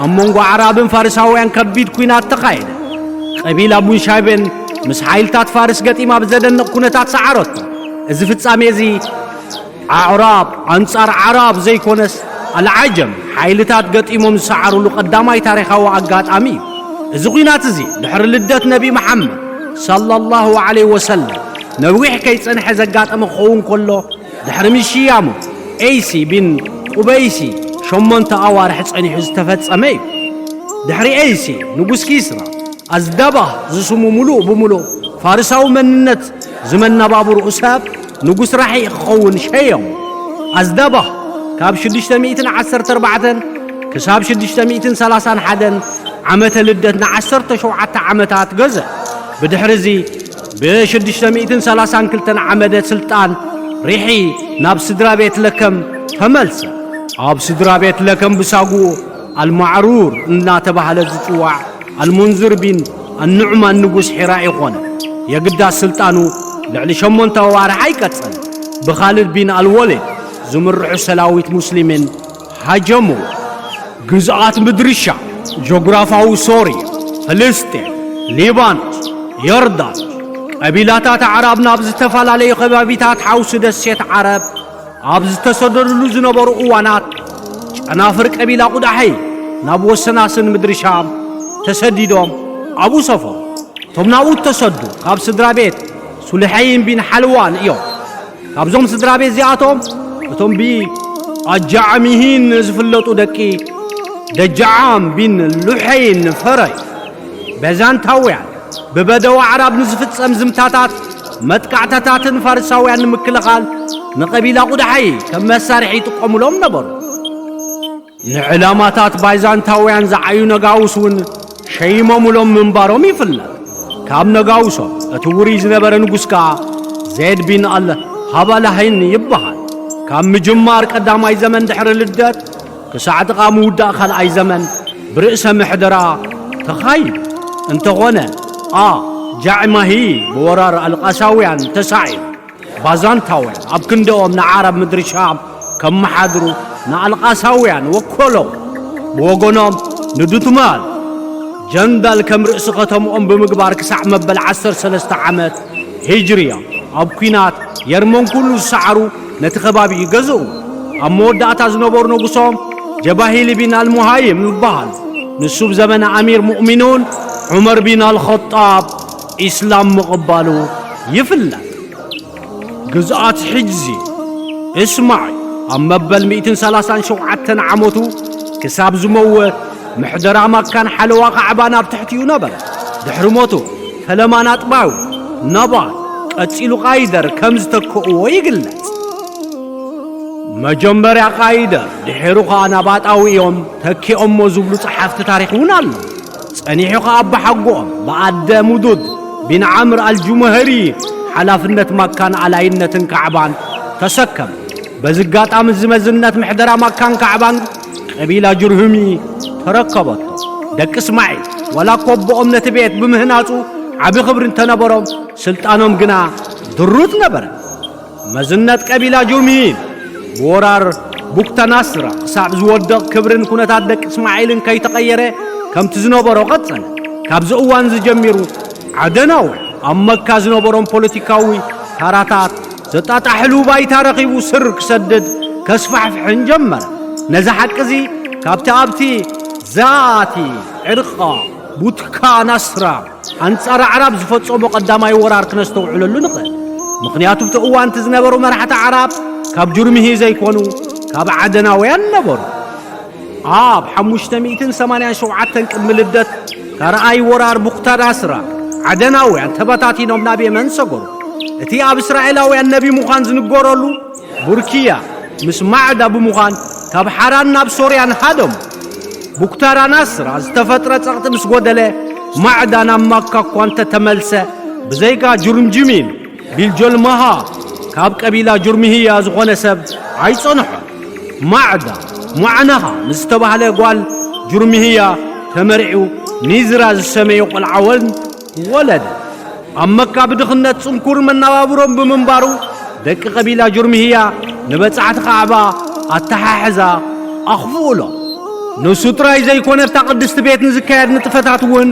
ኣብ መንጎ ኣዕራብን ፋርሳውያን ከቢድ ኲናት ተኻየደ። ቀቢላ ቡንሻይበን ምስ ሓይልታት ፋርስ ገጢማ ብዘደንቕ ኩነታት ሰዓረቶ። እዚ ፍጻሜ እዚ ኣዕራብ ኣንጻር ኣዕራብ ዘይኮነስ ኣልዓጀም ሓይልታት ገጢሞም ዝሰዓሩሉ ቀዳማይ ታሪኻዊ ኣጋጣሚ እዩ። እዚ ኲናት እዚ ድሕሪ ልደት ነቢ መሓመድ ሰለላሁ ዐለይሂ ወሰለም ነዊሕ ከይጸንሐ ዘጋጠመ ክኸውን ከሎ፣ ድሕሪ ምሽያሙ ኤይሲ ቢን ቁበይሲ ሸሞንተ ኣዋርሕ ጸኒሑ ዝተፈጸመ እዩ። ድሕሪ ኤይሲ ንጉስ ኪስራ ኣዝደባህ ዝስሙ ምሉእ ብምሉእ ፋርሳዊ መንነት ዝመነባብርኡ ሰብ ንጉስ ራሒ ክኸውን ሸየሙ። ኣዝደባህ ካብ ሽዱሽተ ሚእትን ዓሰርተ ኣርባዕተን ክሳብ ሽዱሽተ ሚእትን ሰላሳን ሓደን ዓመተ ልደት ንዓሰርተ ሸውዓተ ዓመታት ገዘ። ብድሕሪ እዚ ብ ሽዱሽተ ሚእትን ሰላሳን ክልተን ዓመተ ስልጣን ሪሒ ናብ ስድራ ቤት ለከም ተመልሰ። ኣብ ስድራ ቤት ለከም ብሳጉኡ ኣልማዕሩር እናተባህለ ዝጽዋዕ ኣልሙንዝር ቢን ኣኑዕማን ንጉስ ሒራኢ ኾነ። የግዳስ ስልጣኑ ልዕሊ ሸሞንተ ኣዋርሕ ኣይቀጸለን። ብኻልድ ቢን ኣልወሊድ ዝምርሑ ሰላዊት ሙስሊምን ሃጀምዎ። ግዝኣት ምድሪ ሻም፣ ጆግራፋዊ ሶርያ፣ ፍልስጤም፣ ሊባኖስ፣ ዮርዳኖስ፣ ቀቢላታት ኣዕራብ ናብ ዝተፈላለዩ ከባቢታት ሓውሲ ደሴት ዓረብ ኣብ ዝተሰደዱሉ ዝነበሩ እዋናት፣ ጨናፍር ቀቢላ ቁዳሐይ ናብ ወሰናስን ምድሪ ሻም ተሰዲዶም ኣብኡ ሰፈሩ። እቶም ናብኡ እተሰዱ ካብ ስድራ ቤት ሱልሐይን ቢን ሓልዋን እዮም። ካብዞም ስድራ ቤት እዚኣቶም እቶም ብኣጃዕሚሂን ዝፍለጡ ደቂ ደጃዓም ቢን ሉሐይን ፈረይ በዛንታውያን ብበደው ኣዕራብ ንዝፍጸም ዝምታታት መጥቃዕታታትን ፋርሳውያን ንምክልኻል ንቐቢላ ቁዳሐይ ከም መሳርሒ ይጥቀሙሎም ነበሩ። ንዕላማታት ባይዛንታውያን ዝዓዩ ነጋውስ እውን ሸይሞምሎም ምንባሮም ይፍለጥ። ካብ ነጋውሶም እቲ ውሩይ ዝነበረ ንጉስ ከኣ ዜድ ቢን ኣል ሃባላሂን ይበሃል። ካብ ምጅማር ቀዳማይ ዘመን ድሕሪ ልደት ክሳዕ ጥቓ ምውዳእ ካልኣይ ዘመን ብርእሰ ምሕደራ ተኻይዱ። እንተኾነ፣ ኣ ጃዕማሂ ብወራር ኣልቃሳውያን ተሳዒሩ። ባዛንታውያን ኣብ ክንድኦም ንዓረብ ምድሪ ሻም ከመሓድሩ ንኣልቃሳውያን ወከሎም። ብወገኖም ንዱትማል ጀንዳል ከም ርእሲ ከተምኦም ብምግባር ክሳዕ መበል ዓሰርተ ሰለስተ ዓመት ሂጅርያ ኣብ ኲናት የርመን ኩሉ ዝሰዓሩ ነቲ ከባቢ ይገዝኡ። ኣብ መወዳእታ ዝነበሩ ንጉሶም ጀባሂል ቢን ኣልሙሃይም ይበሃሉ። ንሱ ብዘመነ ኣሚር ሙእሚኑን ዑመር ቢን ኣልኸጣብ ኢስላም ምቕባሉ ይፍለጥ። ግዝኣት ሕጅዚ እስማዒል ኣብ መበል ሚእትን ሰላሳን ሸውዓተን ዓመቱ ክሳብ ዝመውት ምሕደራ ማካን ሓለዋ ካዕባን ኣብ ትሕቲኡ ነበረ። ድሕሪ ሞቱ ፈለማ ናጥባዊ ነባል ቀጺሉ ቃይደር ከም ዝተክእዎ ይግለጽ። መጀመርያ ቃይደር ድሒሩ ኸኣ ናባጣዊ እዮም ተኪኦሞ ዝብሉ ጸሓፍቲ ታሪኽ እውን ኣለዉ። ጸኒሑ ኸኣ ኣባሓጎኦም ብኣደ ሙዱድ ቢን ዓምር ኣልጁመህሪ ሓላፍነት ማካን ኣላይነትን ካዕባን ተሰከመ። በዚ ኣጋጣሚ እዚ መዝነት ምሕደራ ማካን ካዕባን ቀቢላ ጅርሁሚ ተረከበቶ። ደቂ እስማዒል ዋላ እኮ ኣቦኦም ነቲ ቤት ብምህናጹ ዓቢ ክብሪ እንተነበሮም፣ ስልጣኖም ግና ድሩት ነበረ። መዝነት ቀቢላ ጁርምሂን ብወራር ቡክታ ናስራ ክሳብ ዝወድቕ ክብርን ኩነታት ደቂ እስማዒልን ከይተቐየረ ከምቲ ዝነበሮ ቀጸለ። ካብዚ እዋን እዚ ጀሚሩ ዓደናውያን ኣብ መካ ዝነበሮም ፖለቲካዊ ታራታት ዘጣጣሕሉ ባይታ ረኺቡ ስር ክሰድድ ከስፋሕፍሕን ጀመረ። ነዚ ሓቂ እዚ ካብቲ ኣብቲ ዛቲ ዕርቃ ቡትካ ናስራ ኣንጻር ኣዕራብ ዝፈጸሞ ቀዳማይ ወራር ክነስተውዕለሉ ንኽእል። ምኽንያቱ ኣብቲ እዋን እቲ ዝነበሩ መራሕቲ ኣዕራብ ካብ ጁርምሂ ዘይኮኑ ካብ ዓደናውያን ነበሩ። ኣብ ሓሙሽተ ሚእትን ሰማንያን ሸውዓተን ቅድሚ ልደት ካልኣይ ወራር ቡክታዳስራ ዓደናውያን ተበታቲኖም ናብ የመን ሰገሩ። እቲ ኣብ እስራኤላውያን ነቢ ምዃን ዝንገረሉ ቡርኪያ ምስ ማዕዳ ብምዃን ካብ ሓራን ናብ ሶርያን ሃደሙ። ቡክታራ ናስራ ዝተፈጥረ ጸቕጢ ምስ ጎደለ፣ ማዕዳ ናብ ማካ እኳ እንተተመልሰ፣ ብዘይካ ጁርምጅሚን ቢልጆልማሃ ካብ ቀቢላ ጁርምህያ ዝኾነ ሰብ ኣይጸንሖን። ማዕዳ ሙዓነኻ ንዝተባህለ ጓል ጁርምህያ ተመርዒው ኒዝራ ዝሰመዮ ቆልዓ ወን ወለደ። ኣብ መካ ብድኽነት ጽንኩር መነባብሮም ብምንባሩ፣ ደቂ ቀቢላ ጁርምህያ ንበጻሕቲ ካዕባ ኣተሓሕዛ ኣኽፍኡሎም። ንሱ ጥራይ ዘይኮነ፣ ኣብታ ቅድስቲ ቤት ንዝካየድ ንጥፈታት እውን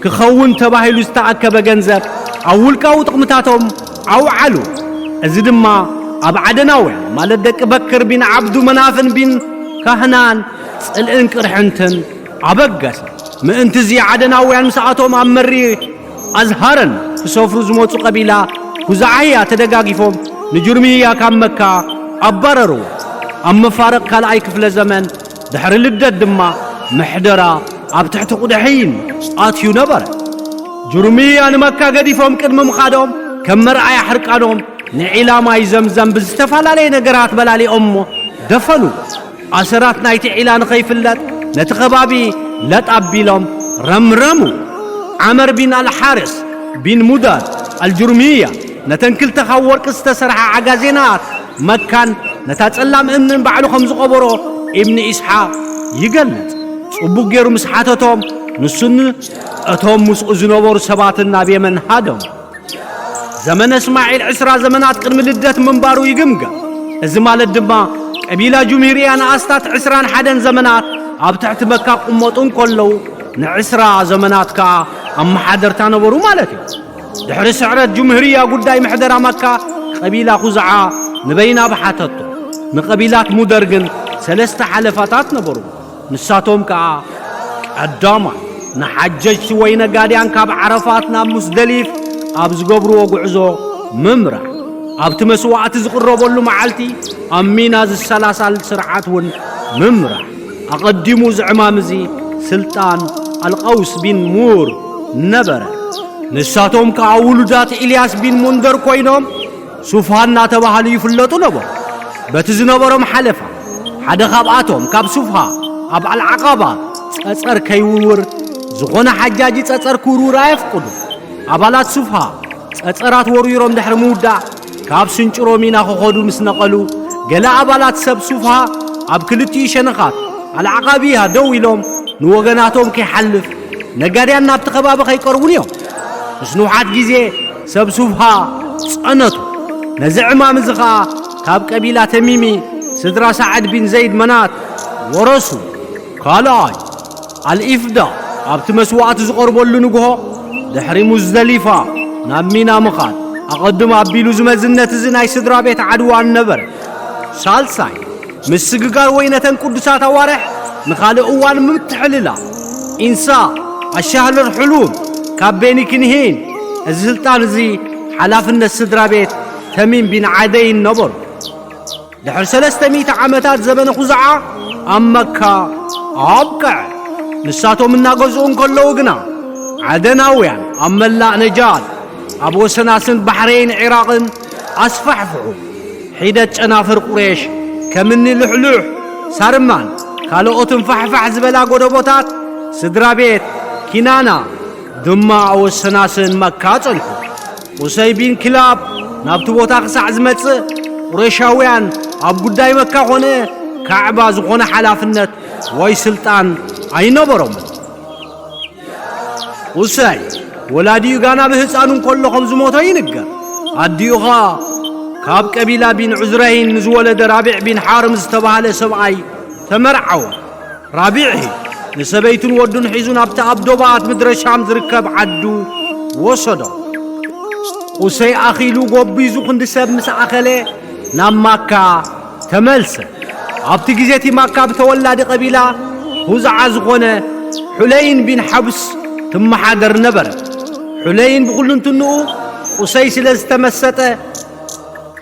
ክኸውን ተባሂሉ ዝተኣከበ ገንዘብ ኣብ ውልቃዊ ጥቕምታቶም ኣውዓሉ። እዚ ድማ ኣብ ዓደናውያን፣ ማለት ደቂ በክር ቢን ዓብዱ መናፍን ቢን ካህናን፣ ጽልእን ቅርሕንትን ኣበገሰ። ምእንቲ እዚ ዓደናውያን ምስኣቶም ኣብ መሪ ኣዝሃረን ክሰፍሩ ዝመጹ ቀቢላ ሁዛዓያ ተደጋጊፎም ንጁርምያ ካብ መካ ኣባረርዎ። ኣብ መፋርቕ ካልኣይ ክፍለ ዘመን ድሕሪ ልደት ድማ ምሕደራ ኣብ ትሕቲ ቁደሐይን ኣትዩ ነበረ። ጁርምያ ንመካ ገዲፎም ቅድሚ ምኻዶም ከም መርኣያ ሕርቃኖም ንዒላ ማይ ዘምዘም ብዝተፈላለየ ነገራት በላሊኦሞ ደፈኑ። ኣሰራት ናይቲ ዒላ ንኸይፍለጥ ነቲ ከባቢ ለጥ ኣቢሎም ረምረሙ። ዓመር ቢን ኣልሓርስ ቢን ሙዳር ኣልጁርምያ ነተን ክልተ ካብ ወርቂ ዝተሰርሓ ዓጋዜናት መካን ነታ ጸላም እምንን ባዕሉ ከም ዝቐበሮ ኢብኒ ኢስሓቅ ይገልጽ። ጽቡቕ ገይሩ ምስ ሓተቶም፣ ንሱን እቶም ምስኡ ዝነበሩ ሰባትን ናብ የመን ሃደሙ። ዘመነ እስማዒል ዕስራ ዘመናት ቅድሚ ልደት ምንባሩ ይግምገም። እዚ ማለት ድማ ቀቢላ ጁምሂርያ ንኣስታት ዕስራን ሓደን ዘመናት ኣብ ትሕቲ መካ ክቕመጡ እንከለዉ፣ ንዕስራ ዘመናት ከኣ ኣመሓደርታ ነበሩ ማለት እዩ። ድሕሪ ስዕረት ጁምሂርያ ጉዳይ ምሕደራ መካ ቀቢላ ኹዝዓ ንበይና ብሓተቶ። ንቀቢላት ሙደር ግን ሰለስተ ሓለፋታት ነበሩ። ንሳቶም ከኣ ቀዳማይ፣ ንሓጀጅቲ ወይ ነጋድያን ካብ ዓረፋት ናብ ሙስደሊፍ ኣብ ዝገብርዎ ጉዕዞ ምምራሕ፣ ኣብቲ መስዋእቲ ዝቕረበሉ መዓልቲ ኣብ ሚና ዝሰላሳል ስርዓት እውን ምምራሕ። ኣቐዲሙ እዚ ዕማም እዚ ስልጣን ኣልቀውስ ቢን ሙር ነበረ። ንሳቶም ከኣ ውሉዳት ኢልያስ ቢን ሙንደር ኮይኖም ሱፍሃ እናተባህሉ ይፍለጡ ነበሩ። በቲ ዝነበሮም ሓለፋ፣ ሓደ ካብኣቶም ካብ ሱፍሃ ኣብ ኣልዓቓባ ጸጸር ከይውርውር፣ ዝኾነ ሓጃጂ ጸጸር ክውርውር ኣየፍቅዱ። ኣባላት ሱፍሃ ጸጸራት ወርዊሮም ድሕሪ ምውዳእ፣ ካብ ስንጭሮ ሚና ክኸዱ ምስ ነቐሉ፣ ገለ ኣባላት ሰብ ሱፍሃ ኣብ ክልቲኡ ሸነኻት ኣልዓቓቢያ ደው ኢሎም ንወገናቶም ከይሓልፍ፣ ነጋድያን ናብቲ ከባቢ ከይቀርቡን እዮም። ምስ ንውሓት ግዜ ሰብ ሱፍሃ ጸነቱ። ነዚ ዕማም እዚ ኸኣ ካብ ቀቢላ ተሚሚ ስድራ ሳዕድ ቢን ዘይድ መናት ወረሱ። ካልኣይ፣ ኣልኢፍዳ ኣብቲ መስዋእቲ ዝቐርበሉ ንግሆ፣ ድሕሪ ሙዝደሊፋ ናብ ሚና ምኻድ፣ ኣቐድም ኣቢሉ ዝመዝነት እዚ ናይ ስድራ ቤት ዓድዋን ነበረ። ሳልሳይ፣ ምስግጋር ወይ ነተን ቅዱሳት ኣዋርሕ ንኻልእ እዋን ምትሕልላ። ኢንሳ ኣሻህለር ሕሉም ካብ ቤኒ ክንሂን፣ እዚ ስልጣን እዚ ሓላፍነት ስድራ ቤት ተሚም ቢን ዓደይን ነበሩ። ድሕሪ ሰለስተ ሚእቲ ዓመታት ዘመነ ኹዛዓ ኣብ መካ ኣብቅዐ። ንሳቶም እናገዝኡ እንከለዉ ግና፣ ዓደናውያን ኣብ መላእ ነጃድ፣ ኣብ ወሰናስን ባሕረይን ዒራቕን ኣስፋሕፍሑ። ሒደት ጨናፍር ቁሬሽ፣ ከም እኒ ልሕሉሕ፣ ሳርማን ካልኦትን ፋሕፋሕ ዝበላ ጎደቦታት ስድራ ቤት ኪናና ድማ ኣብ ወሰናስን መካ ጸንሑ። ቁሰይ ቢን ኪላብ ናብቲ ቦታ ክሳዕ ዝመጽእ፣ ቁሬሻውያን ኣብ ጉዳይ መካ ኾነ ካዕባ ዝኾነ ሓላፍነት ወይ ስልጣን ኣይነበሮምን። ቁሰይ፣ ወላዲኡ ጋና ብህፃኑ እንከሎ ከም ዝሞተ ይንገር። ኣዲኡ ኸኣ ካብ ቀቢላ ቢን ዑዝረይን ንዝወለደ ራቢዕ ቢን ሓርም ዝተባህለ ሰብኣይ ተመርዓወ። ራቢዕ ንሰበይቱን ወዱን ሒዙ ናብቲ ኣብ ዶባት ምድረ ሻም ዝርከብ ዓዱ ወሰዶ። ቁሰይ ኣኺሉ ጎቢዙ ክንዲ ሰብ ምስ ኣኸለ ናብ ማካ ተመልሰ። ኣብቲ ግዜ እቲ ማካ ብተወላዲ ቀቢላ ኹዝዓ ዝኾነ ሑለይን ቢን ሓቡስ ትመሓደር ነበረት። ሑለይን ብኹልንትንኡ ቁሰይ ስለ ዝተመሰጠ፣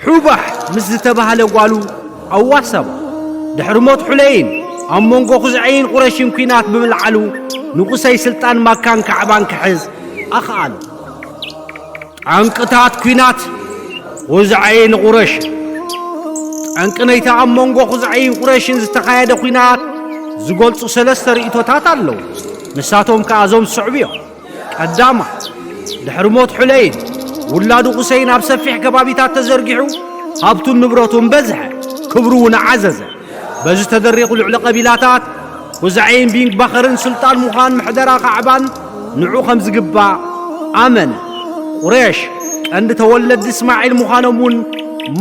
ሑባሕ ምስ ዝተባህለ ጓሉ ኣዋሰባ። ድሕሪ ሞት ሑለይን፣ ኣብ መንጎ ኹዝዐይን ቁረሽን ኲናት ብምልዓሉ፣ ንቁሰይ ስልጣን ማካን ካዕባን ክሕዝ ኣኽኣሎ። ጠንቅታት ኲናት ኹዝዐይን ቁረሽን። ጠንቂ ነይቲ ኣብ መንጎ ኹዝዐይን ቁረሽን ዝተኻየደ ኲናት ዝገልጹ ሰለስተ ርእይቶታት ኣለዉ። ንሳቶም ከኣ እዞም ዝስዕቡ እዮም። ቀዳማይ፣ ድሕሪ ሞት ሑለይን፣ ውላዱ ቁሰይን ኣብ ሰፊሕ ከባቢታት ተዘርጊሑ፣ ሃብቱን ንብረቱን በዝሐ፣ ክብሩ እውን ዓዘዘ። በዚ ተደሪኹ ልዕሊ ቀቢላታት፣ ኹዛዒን ቢን ባኸርን ስልጣን ምዃን ምሕደራ ካዕባን ንዑ ከም ዝግባእ ኣመነ። ቁሬሽ፣ ቀንዲ ተወለድቲ እስማዒል ምዃኖም እውን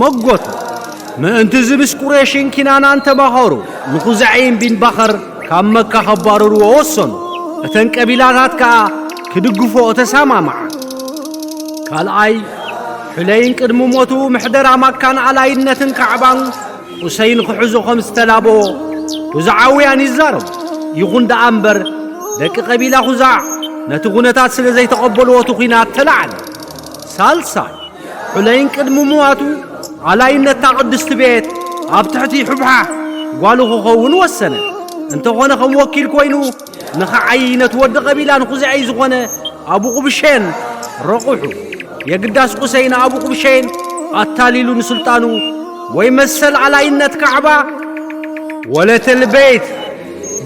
መጎቱ። ምእንቲ እዚ ምስ ቁሬሽን ኪናናን ተማኸሩ፣ ንኹዛዒን ቢን ባኸር ካብ መካ ከባርርዎ ወሰኑ። እተን ቀቢላታት ከኣ ክድግፍኦ ተሰማምዓ። ካልኣይ፣ ሑለይን ቅድሚ ሞቱ ምሕደራ ማካን ኣላይነትን ካዕባን ቁሰይን ክሕዞ ከም ዝተላበዎ ኹዛዓውያን ይዛረቡ። ይኹን ደኣ እምበር፣ ደቂ ቀቢላ ኹዛዕ ነቲ ኩነታት ስለ ዘይተቐበልዎ እቲ ኲናት ተላዕለ። ሳልሳይ፣ ሑለይን ቅድሚ ምዋቱ ኣላይነታ ቅድስቲ ቤት ኣብ ትሕቲ ሑብሓ ጓሉ ክኸውን ወሰነ። እንተኾነ ከም ወኪል ኮይኑ ንኽዓዪ ነቲ ወዲ ቀቢላ ንኹዝዐይ ዝኾነ ኣቡ ቁብሼን ረቑሑ። የግዳስ ቁሰይ ንኣቡ ቁብሼን ኣታሊሉ ንስልጣኑ ወይ መሰል ኣላይነት ካዕባ ወለተል ቤት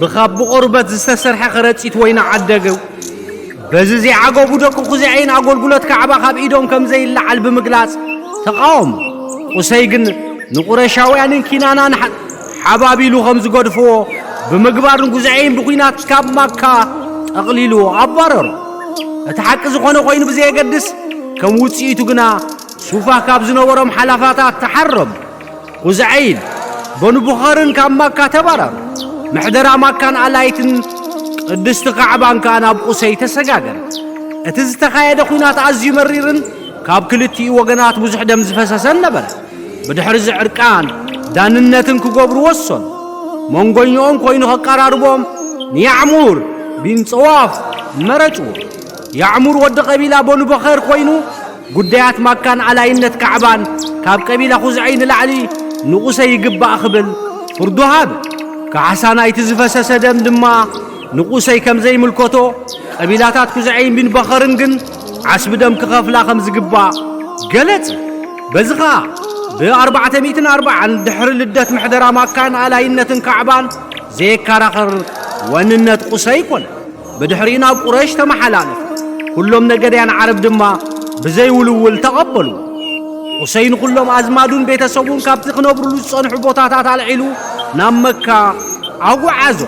ብኻብ ብቆርበት ዝተሰርሐ ከረጺት ወይኒ ዓደገው። በዚ ዘይዓገቡ ደቂ ኩዝዐይን ኣገልግሎት ካዕባ ካብ ኢዶም ከም ዘይለዓል ብምግላጽ ተቓወሙ። ቁሰይ ግን ንቁረሻውያንን ኪናናን ሓ-፣ ሓባቢሉ ከም ዝገድፍዎ ብምግባር ንጉዝዐይን ብኲናት ካብ ማካ ጠቕሊሉ ኣባረሩ። እቲ ሓቂ ዝኾነ ኮይኑ ብዘየገድስ ከም ውጽኢቱ ግና ሱፋ ካብ ዝነበሮም ሓላፋታት ተሓረሙ። ኹዝዐይን በኑ ቡኸርን ካብ ማካ ተባረሩ። ምሕደራ ማካን ኣላይትን ቅድስቲ ካዕባን ከኣ ናብ ቁሰይ ተሰጋገረ። እቲ ዝተኻየደ ኲናት ኣዝዩ መሪርን ካብ ክልቲኡ ወገናት ብዙሕ ደም ዝፈሰሰን ነበረ። ብድሕሪ እዚ ዕርቃን ዳንነትን ክገብሩ ወሰኑ። መንጎኛኦም ኮይኑ ከቀራርቦም ንያዕሙር ቢን ጸዋፍ መረጽዎ። ያዕሙር ወዲ ቀቢላ በኑ በኸር ኮይኑ ጉዳያት ማካን ኣላይነት ካዕባን ካብ ቀቢላ ኹዝዐይ ንላዕሊ ንቑሰይ ይግባእ ክብል ፍርዱ ሃበ። ካሕሳ ናይቲ ዝፈሰሰ ደም ድማ ንቑሰይ ከም ዘይምልከቶ፣ ቀቢላታት ኩዝዐይን ቢን በኸርን ግን ዓስቢ ደም ክኸፍላ ከም ዝግባእ ገለጸ። በዚ ኸኣ ብ444 ድሕሪ ልደት ምሕደራ ማካን ኣላይነትን ካዕባን ዘየከራኸር ወንነት ቁሰይ ኮነ። ብድሕሪኡ ናብ ቁረይሽ ተመሓላለፈ። ኩሎም ነገድያን ዓረብ ድማ ብዘይውልውል ተቐበሉ። ቁሰይ ንኹሎም ኣዝማዱን ቤተሰቡን ካብቲ ክነብሩሉ ዝጸንሑ ቦታታት ኣልዒሉ ናብ መካ ኣጓዓዞ።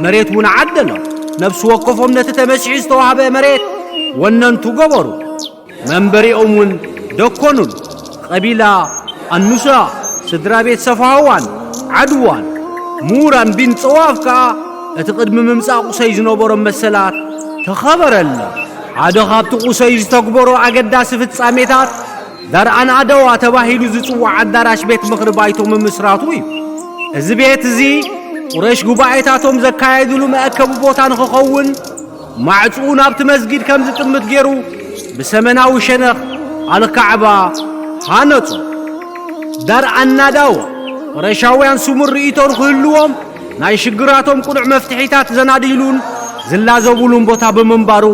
መሬት እውን ዓደሎም። ነፍሲ ወከፎም ነቲ ተመሲሑ ዝተዋህበ መሬት ወነንቱ ገበሩ። መንበሪኦም እውን ደኮኑሉ። ቀቢላ ኣኑሳ፣ ስድራ ቤት ሰፋዋን ዓድዋን፣ ሙራን ቢን ጸዋፍ ከኣ እቲ ቅድሚ ምምጻእ ቁሰይ ዝነበሮም መሰላት ተኸበረሎም። ሓደ ካብቲ ቁሰይ ዝተግበሮ ኣገዳሲ ፍጻሜታት ዳር ኣናደዋ ተባሂሉ ዝጽዋዕ ኣዳራሽ ቤት ምኽሪ ባይቶ ምምስራቱ እዩ። እዚ ቤት እዚ ቁረሽ ጉባኤታቶም ዘካየድሉ መእከቢ ቦታ ንኽኸውን ማዕጽኡ ናብቲ መስጊድ ከም ዝጥምት ገይሩ ብሰሜናዊ ሸነኽ ኣልካዕባ ሃነጹ። ዳር ኣናዳዋ ቁረሻውያን ስሙር ርእይቶ ንኽህልዎም ናይ ሽግራቶም ቅኑዕ መፍትሒታት ዘናድይሉን ዝላዘቡሉን ቦታ ብምንባሩ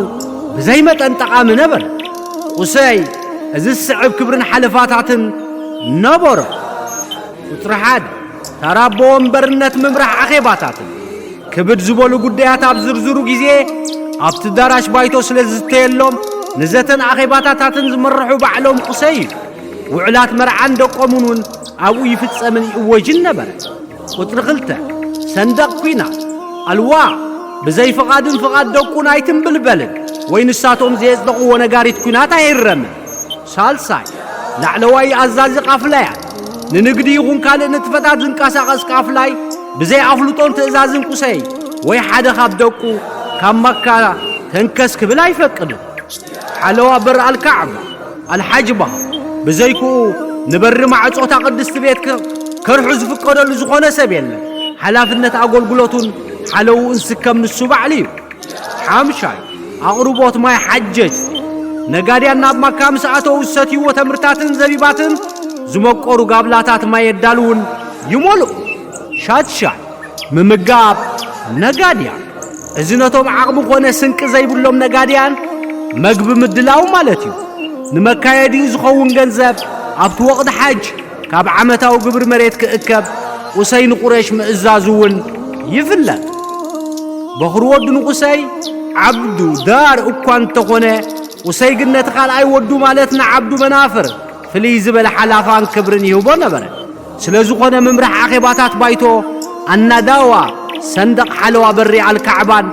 ብዘይ መጠን ጠቓሚ ነበረ። ቁሰይ እዚ ዝስዕብ ክብርን ሓለፋታትን ነበሮ። ቁጽሪ ሓደ፣ ተራ ኣቦ ወንበርነት ምምራሕ ኣኼባታትን ክብድ ዝበሉ ጉዳያት ኣብ ዝርዝሩ ግዜ ኣብቲ ዳራሽ ባይቶ ስለ ዝዝተየሎም ንዘተን ኣኼባታታትን ዝመርሑ ባዕሎም ቁሰይ እዩ። ውዕላት መርዓን ደቆምን እውን ኣብኡ ይፍጸምን ይእወጅን ነበረ። ቁጽሪ ክልተ፣ ሰንደቕ ኲናት ኣልዋ ብዘይ ፍቓድን ፍቓድ ደቁን ኣይትንብልበልን ወይ ንሳቶም ዘየጽደቕዎ ነጋሪት ኲናት ኣይህረምን። ሳልሳይ፣ ላዕለዋይ ኣዛዚ ቃፍላያት ንንግዲ ይኹን ካልእ ንጥፈታት ዝንቀሳቐስ ቃፍላይ ብዘይ ኣፍልጦን ትእዛዝን ቁሰይ ወይ ሓደ ካብ ደቁ ካብ መካ ተንከስ ክብል ኣይፈቅድን። ሓለዋ በር ኣልካዕባ ኣልሓጅባ ብዘይክኡ ንበሪ ማዕጾታ ቅድስቲ ቤት ከ-፣ ከርሑ ዝፍቀደሉ ዝኾነ ሰብ የለን። ሓላፍነት ኣገልግሎቱን ሓለውኡን ስከም ንሱ ባዕሉ እዩ። ሓምሻይ፣ ኣቕርቦት ማይ ሓጀጅ። ነጋድያን ናብ ማካ ምስ ኣተዉ ዝሰትይዎ ተምርታትን ዘቢባትን ዝመቀሩ ጋብላታት ማይ የዳልዉን ይመልኡ። ሻድሻይ፣ ምምጋብ ነጋድያን። እዚ ነቶም ዓቕሚ ኮነ ስንቂ ዘይብሎም ነጋድያን መግቢ ምድላው ማለት እዩ። ንመካየዲኡ ዝኸውን ገንዘብ ኣብቲ ወቕቲ ሓጅ ካብ ዓመታዊ ግብሪ መሬት ክእከብ ቁሰይ ንቁረሽ ምእዛዙ እውን ይፍለጥ። በኹሪ ወዱ ንቁሰይ ዓብዱ ዳር እኳ እንተኾነ፣ ቁሰይ ግን ነቲ ካልኣይ ወዱ ማለት ንዓብዱ መናፍር ፍልይ ዝበለ ሓላፋን ክብርን ይህቦ ነበረ። ስለ ዝኾነ ምምራሕ ኣኼባታት ባይቶ ኣናዳዋ ሰንደቕ ሓለዋ በሪ ኣልካዕባን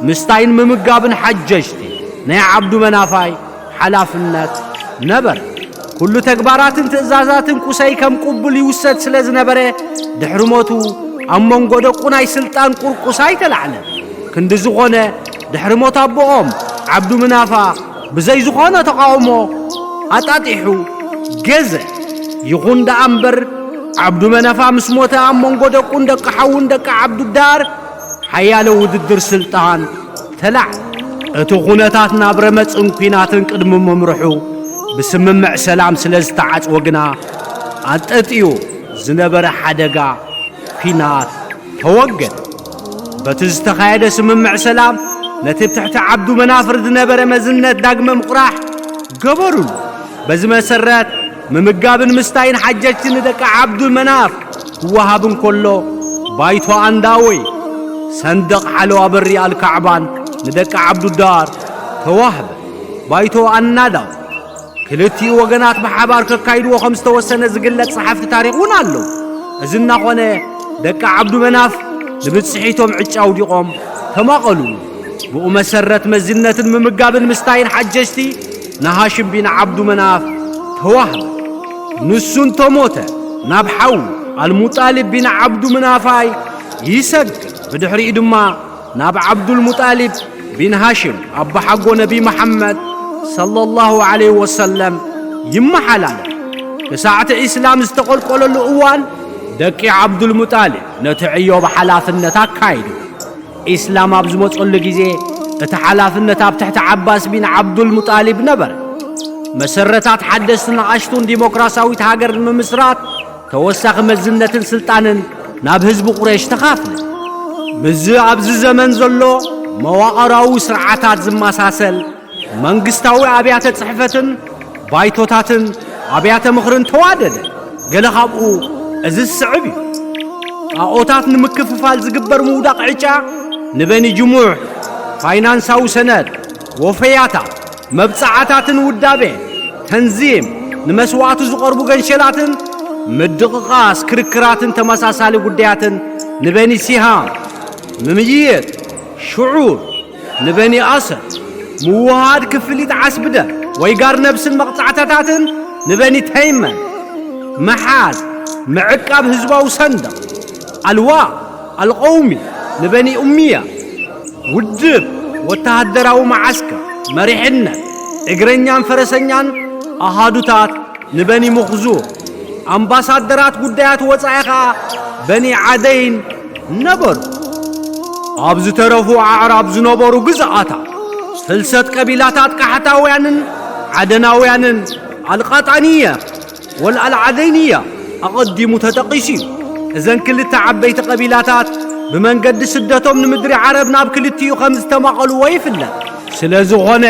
ምስታይን ምምጋብን ሓጀጅቲ ናይ ዓብዱ መናፋይ ሓላፍነት ነበረ። ኩሉ ተግባራትን ትእዛዛትን ቁሰይ ከም ቅቡል ይውሰድ ስለ ዝነበረ፣ ድሕሪ ሞቱ ኣብ መንጎ ደቁ ናይ ስልጣን ቁርቁስ ኣይተላዕለን። ክንዲ ዝኾነ፣ ድሕሪ ሞት ኣቦኦም ዓብዱ ምናፋ ብዘይ ዝኾነ ተቓውሞ ኣጣጢሑ ገዘ። ይኹን ደኣ እምበር፣ ዓብዱ መናፋ ምስ ሞተ፣ ኣብ መንጎ ደቁን ደቂ ሓዉን ደቂ ዓብዱዳር ሓያለ ውድድር ስልጣን ተላዕ። እቲ ኩነታት ናብ ረመጽን ኲናትን ቅድሚ ምምርሑ፣ ብስምምዕ ሰላም ስለ ዝተዓጽወ ግና፣ ኣንጠጥዩ ዝነበረ ሓደጋ ኲናት ተወገደ። በቲ ዝተኻየደ ስምምዕ ሰላም፣ ነቲ ብትሕቲ ዓብዱ መናፍር ዝነበረ መዝነት ዳግመ ምቑራሕ ገበሩሉ። በዚ መሰረት፣ ምምጋብን ምስታይን ሓጀጅቲ ንደቂ ዓብዱል መናፍ ክወሃብ እንከሎ፣ ባይቶ ኣንዳወይ፣ ሰንደቕ ሓለዋ በሪ ኣልካዕባን ንደቂ ዓብዱዳር ተዋህበ። ባይቶ ኣናዳው፣ ክልቲኡ ወገናት ብሓባር ከካይድዎ ከም ዝተወሰነ ዝግለጽ ጸሓፍቲ ታሪኽ እውን ኣለዉ። እዚ እናኾነ፣ ደቂ ዓብዱ መናፍ ንብጽሒቶም ዕጫ ኣውዲቖም ተማቐሉ። ብኡ መሰረት፣ መዝነትን ምምጋብን ምስታይን ሓጀጅቲ ንሃሽም ቢን ዓብዱ መናፍ ተዋህበ። ንሱ እንተሞተ፣ ናብ ሓዉ ኣልሙጣሊብ ቢን ዓብዱ መናፋይ ይሰግር። ብድሕሪኡ ድማ ናብ ዓብዱል ሙጣሊብ ቢን ሃሽም፣ ኣቦሓጎ ነቢ መሓመድ ሰለላሁ ዐለይሂ ወሰለም፣ ይመሓላለፍ። ክሳዕ እቲ ኢስላም ዝተቐልቀለሉ እዋን፣ ደቂ ዓብዱል ሙጣሊብ ነቲ ዕዮ ብሓላፍነት ኣካይዱ። ኢስላም ኣብ ዝመጸሉ ግዜ፣ እቲ ሓላፍነት ኣብ ትሕቲ ዓባስ ቢን ዓብዱል ሙጣሊብ ነበረ። መሰረታት ሓደስትን ንኣሽቱን ዲሞክራሲያዊት ሃገር ንምምስራት፣ ተወሳኺ መዝነትን ስልጣንን ናብ ህዝቢ ቁረይሽ ተኻፍለ። ምስዚ ኣብዚ ዘመን ዘሎ መዋቕራዊ ስርዓታት ዝመሳሰል መንግስታዊ ኣብያተ ጽሕፈትን ባይቶታትን ኣብያተ ምኽርን ተዋደደ። ገለ ካብኡ እዚ ዝስዕብ እዩ። ጣኦታት ንምክፍፋል ዝግበር ምውዳቕ ዕጫ፣ ንበኒ ጅሙሕ ፋይናንሳዊ ሰነድ፣ ወፈያታት፣ መብጽዓታትን ውዳቤ፣ ተንዚም፣ ንመስዋእቲ ዝቐርቡ ገንሸላትን ምድቕቓስ ክርክራትን ተመሳሳሊ ጉዳያትን ንበኒ ሲሃም፣ ምምይጥ፣ ሽዑር፣ ንበኒ ኣሰር፣ ምውሃድ ክፍሊት ዓስቢ ደም ወይ ጋር ነብስን መቕጻዕታታትን ንበኒ ተይመን፣ ምሓዝ፣ ምዕቃብ ህዝባዊ ሰንደቕ፣ ኣልዋ ኣልቀውሚ ንበኒ ኡምያ፣ ውድብ ወተሃደራዊ መዓስከር፣ መሪሕነት፣ እግረኛን ፈረሰኛን ኣሃዱታት ንበኒ ምኽዙም፣ ኣምባሳደራት ጉዳያት ወጻኢ ኸኣ በኒ ዓደይን ነበሩ። ኣብ ዝተረፉ ኣዕራብ ዝነበሩ ግዝኣታት፣ ፍልሰት ቀቢላታት ቃሕታውያንን ዓደናውያንን፣ ኣልቃጣንየ ወልኣልዓደይንያ፣ ኣቐዲሙ ተጠቒሱ እዩ። እዘን ክልተ ዓበይቲ ቀቢላታት ብመንገዲ ስደቶም ንምድሪ ዓረብ ናብ ክልቲኡ ከም ዝተማቐልዎ ይፍለጥ። ስለ ዝኾነ፣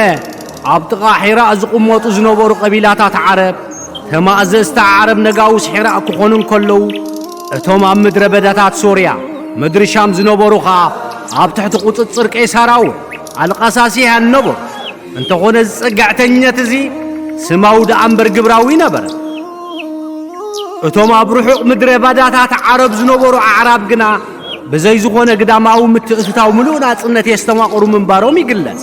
ኣብ ጥቓ ሒራእ ዝቕመጡ ዝነበሩ ቀቢላታት ዓረብ፣ ተማእዘዝቲ ዓረብ ነጋውስ ሒራእ ክኾኑ እንከለዉ፣ እቶም ኣብ ምድረ በዳታት ሶርያ፣ ምድሪ ሻም ዝነበሩ ኸኣ ኣብ ትሕቲ ቁጽጽር ቄሳራዊ ኣልቃሳሲያን ነበሩ። እንተኾነ፣ እዚ ጸጋዕተኝነት እዚ ስማዊ ደኣ እምበር ግብራዊ ነበረ። እቶም ኣብ ርሑቕ ምድረ በዳታት ዓረብ ዝነበሩ ኣዕራብ ግና፣ ብዘይ ዝኾነ ግዳማዊ ምትእትታው ምሉእ ናጽነት የስተማቕሩ ምንባሮም ይግለጽ።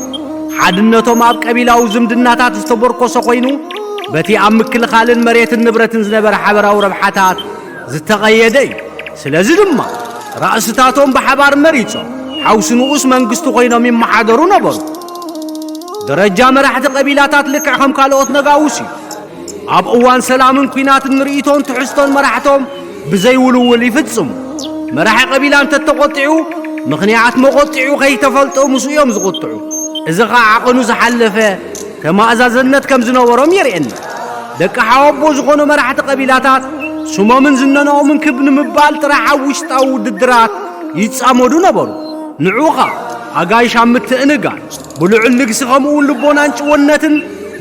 ሓድነቶም ኣብ ቀቢላዊ ዝምድናታት ዝተመርኮሰ ኮይኑ፣ በቲ ኣብ ምክልኻልን መሬትን ንብረትን ዝነበረ ሓበራዊ ረብሓታት ዝተቐየደ እዩ። ስለዚ ድማ፣ ራእስታቶም ብሓባር መሪጾም፣ ሓውሲ ንኡስ መንግስቲ ኮይኖም ይመሓደሩ ነበሩ። ደረጃ መራሕቲ ቀቢላታት ልክዕ ከም ካልኦት ነጋውስ እዩ። ኣብ እዋን ሰላምን ኲናትን ንርእይቶን ትሕዝቶን መራሕቶም ብዘይውልውል ይፍጽሙ። መራሒ ቀቢላ እንተተቖጢዑ፣ ምኽንያት መቖጢዑ ከይተፈልጠ ምስኡ እዮም ዝቑጥዑ። እዚ ኸኣ ዓቐኑ ዝሓለፈ ተማእዛዘነት ከም ዝነበሮም የርእየና። ደቂ ሓወቦ ዝኾኑ መራሕቲ ቀቢላታት፣ ስሞምን ዝነንኦምን ክብ ንምባል ጥራሕ ኣብ ውሽጣዊ ውድድራት ይጻመዱ ነበሩ። ንዑኻ ኣጋይሽ ኣብ ምትእንጋድ፣ ብልዑል ልግሲ፣ ከምኡውን ልቦናን ጭወነትን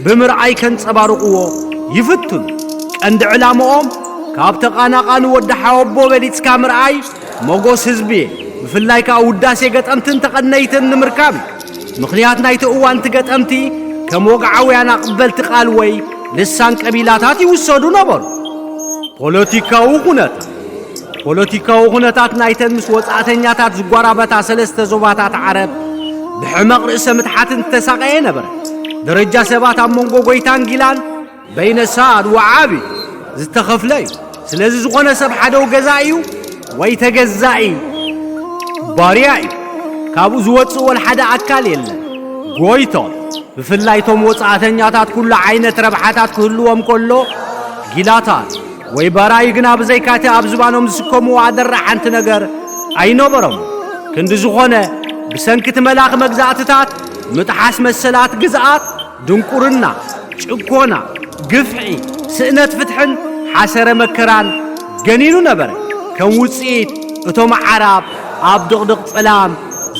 ብምርኣይ ከንጸባርቕዎ ይፍትኑ። ቀንዲ ዕላምኦም፣ ካብ ተቓናቓኒ ወዲ ሓወቦ በሊጽካ ምርኣይ፣ መጎስ ህዝቢ፣ ብፍላይ ከኣ ውዳሴ ገጠምትን ተቐነይትን ንምርካብ እዩ። ምኽንያት ናይቲ እዋን፣ እቲ ገጠምቲ ከም ወግዓውያን ኣቕበልቲ ቃል ወይ ልሳን ቀቢላታት ይውሰዱ ነበሩ። ፖለቲካዊ ኩነታት። ፖለቲካዊ ኩነታት ናይተን ምስ ወጻእተኛታት ዝጓራበታ ሰለስተ ዞባታት ዓረብ ብሕመቕ ርእሰ ምትሓትን ዝተሳቐየ ነበረ። ደረጃ ሰባት ኣብ መንጎ ጎይታን ጊላን በይነ ሳድ ወዓቢ ዝተኸፍለ እዩ። ስለዚ ዝኾነ ሰብ ሓደው ገዛኢ እዩ ወይ ተገዛኢ ባርያ እዩ። ካብኡ ዝወጽእ ወላ ሓደ ኣካል የለን። ጎይቶም፣ ብፍላይ እቶም ወጻእተኛታት፣ ኩሉ ዓይነት ረብሓታት ክህልዎም ከሎ፣ ጊላታት ወይ ባራዩ ግና ብዘይካቲ ኣብ ዝባኖም ዝስከምዎ ኣደራ ሓንቲ ነገር ኣይነበሮም። ክንዲ ዝኾነ፣ ብሰንኪ እቲ መላኺ መግዛእትታት፣ ምጥሓስ መሰላት ግዝኣት፣ ድንቁርና፣ ጭኮና፣ ግፍዒ፣ ስእነት ፍትሕን ሓሰረ መከራን ገኒኑ ነበረ። ከም ውጽኢት፣ እቶም ኣዕራብ ኣብ ድቕድቕ ጸላም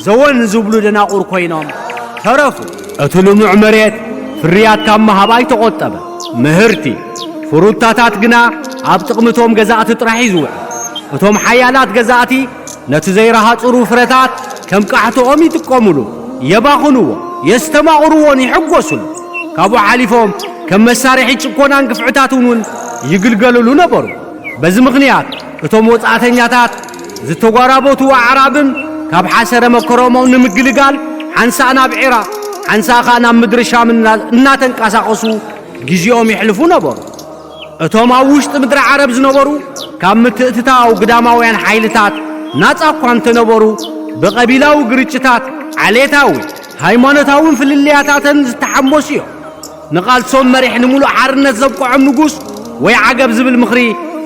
ዘወን ዝብሉ ደናቑር ኮይኖም ተረፉ። እቲ ልሙዕ መሬት ፍርያት ካብ ምሃብ ኣይተቖጠበ። ምህርቲ፣ ፍሩታታት ግና ኣብ ጥቕሚ እቶም ገዛእቲ ጥራሕ እዩ ዝውዕል። እቶም ሓያላት ገዛእቲ ነቲ ዘይረሃጽሩ ፍረታት ከም ቃሕቶኦም ይጥቀሙሉ፣ የባኽንዎ፣ የስተማቕርዎን ይሕጎሱሉ። ካብኡ ሓሊፎም ከም መሳርሒ ጭኮናን ግፍዕታትን እውን ይግልገሉሉ ነበሩ። በዚ ምኽንያት እቶም ወጻእተኛታት ዝተጓራበቱ ኣዕራብን ካብ ሓሰረ መከረኦም ንምግልጋል ሓንሳእ ናብ ዒራቕ፣ ሓንሳእ ኸኣ ናብ ምድሪ ሻም እና-፣ እናተንቀሳቐሱ ግዜኦም የሕልፉ ነበሩ። እቶም ኣብ ውሽጢ ምድሪ ዓረብ ዝነበሩ ካብ ምትእትታው ግዳማውያን ሓይልታት ናጻ እኳ እንተነበሩ፣ ብቐቢላዊ ግርጭታት፣ ዓሌታዊ፣ ሃይማኖታውን ፍልልያታተን ዝተሓመሱ እዮም። ንቓልሶም መሪሕ ንምሉእ ሓርነት ዘብቅዖም ንጉስ ወይ ዓገብ ዝብል ምኽሪ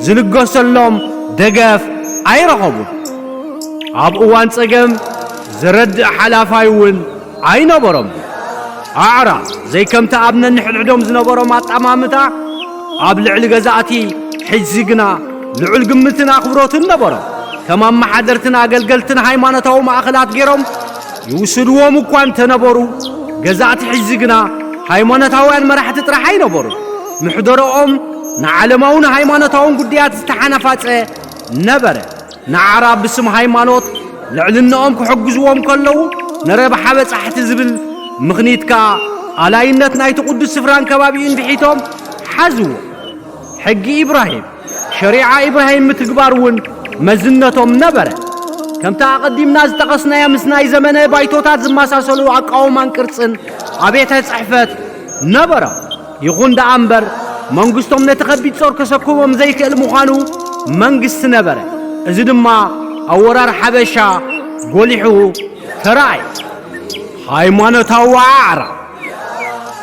ዝልገሰሎም ደገፍ ኣይረኸቡን። ኣብ እዋን ጸገም ዝረድእ ሓላፋይ እውን ኣይነበሮም። ኣዕራብ ዘይከምቲ ኣብ ነንሕድሕዶም ዝነበሮም ኣጠማምታ ኣብ ልዕሊ ገዛእቲ ሕጂ ግና ልዑል ግምትን ኣኽብሮትን ነበሮም። ከም ኣመሓደርትን ኣገልገልትን ሃይማኖታዊ ማእኸላት ገይሮም ይውስድዎም እኳ እንተነበሩ፣ ገዛእቲ ሕጂ ግና ሃይማኖታውያን መራሕቲ ጥራሕ ኣይነበሩ። ምሕደረኦም ንዓለማውን ሃይማኖታውን ጉዳያት ዝተሓናፋጸ ነበረ። ንኣዕራብ ብስም ሃይማኖት ልዕልነኦም ክሕግዝዎም ከለዉ፣ ንረብሓ በጻሕቲ ዝብል ምኽኒት ከኣ ኣላይነት ናይቲ ቅዱስ ስፍራን ከባቢኡን ብሒቶም ሓዝዎ። ሕጊ ኢብራሂም፣ ሸሪዓ ኢብራሂም ምትግባር እውን መዝነቶም ነበረ። ከምቲ ኣቐዲምና ዝጠቐስናዮ፣ ምስ ናይ ዘመነ ባይቶታት ዝመሳሰሉ ኣቃውማን ቅርጽን ኣብያተ ጽሕፈት ነበሮም። ይኹን ደኣ እምበር፣ መንግስቶም ነቲ ከቢድ ጾር ከሰክሞም ዘይክእል ምዃኑ መንግስቲ ነበረ። እዚ ድማ ኣብ ወራር ሓበሻ ጎሊሑ ተራእየ። ሃይማኖታዊ ኣዕራብ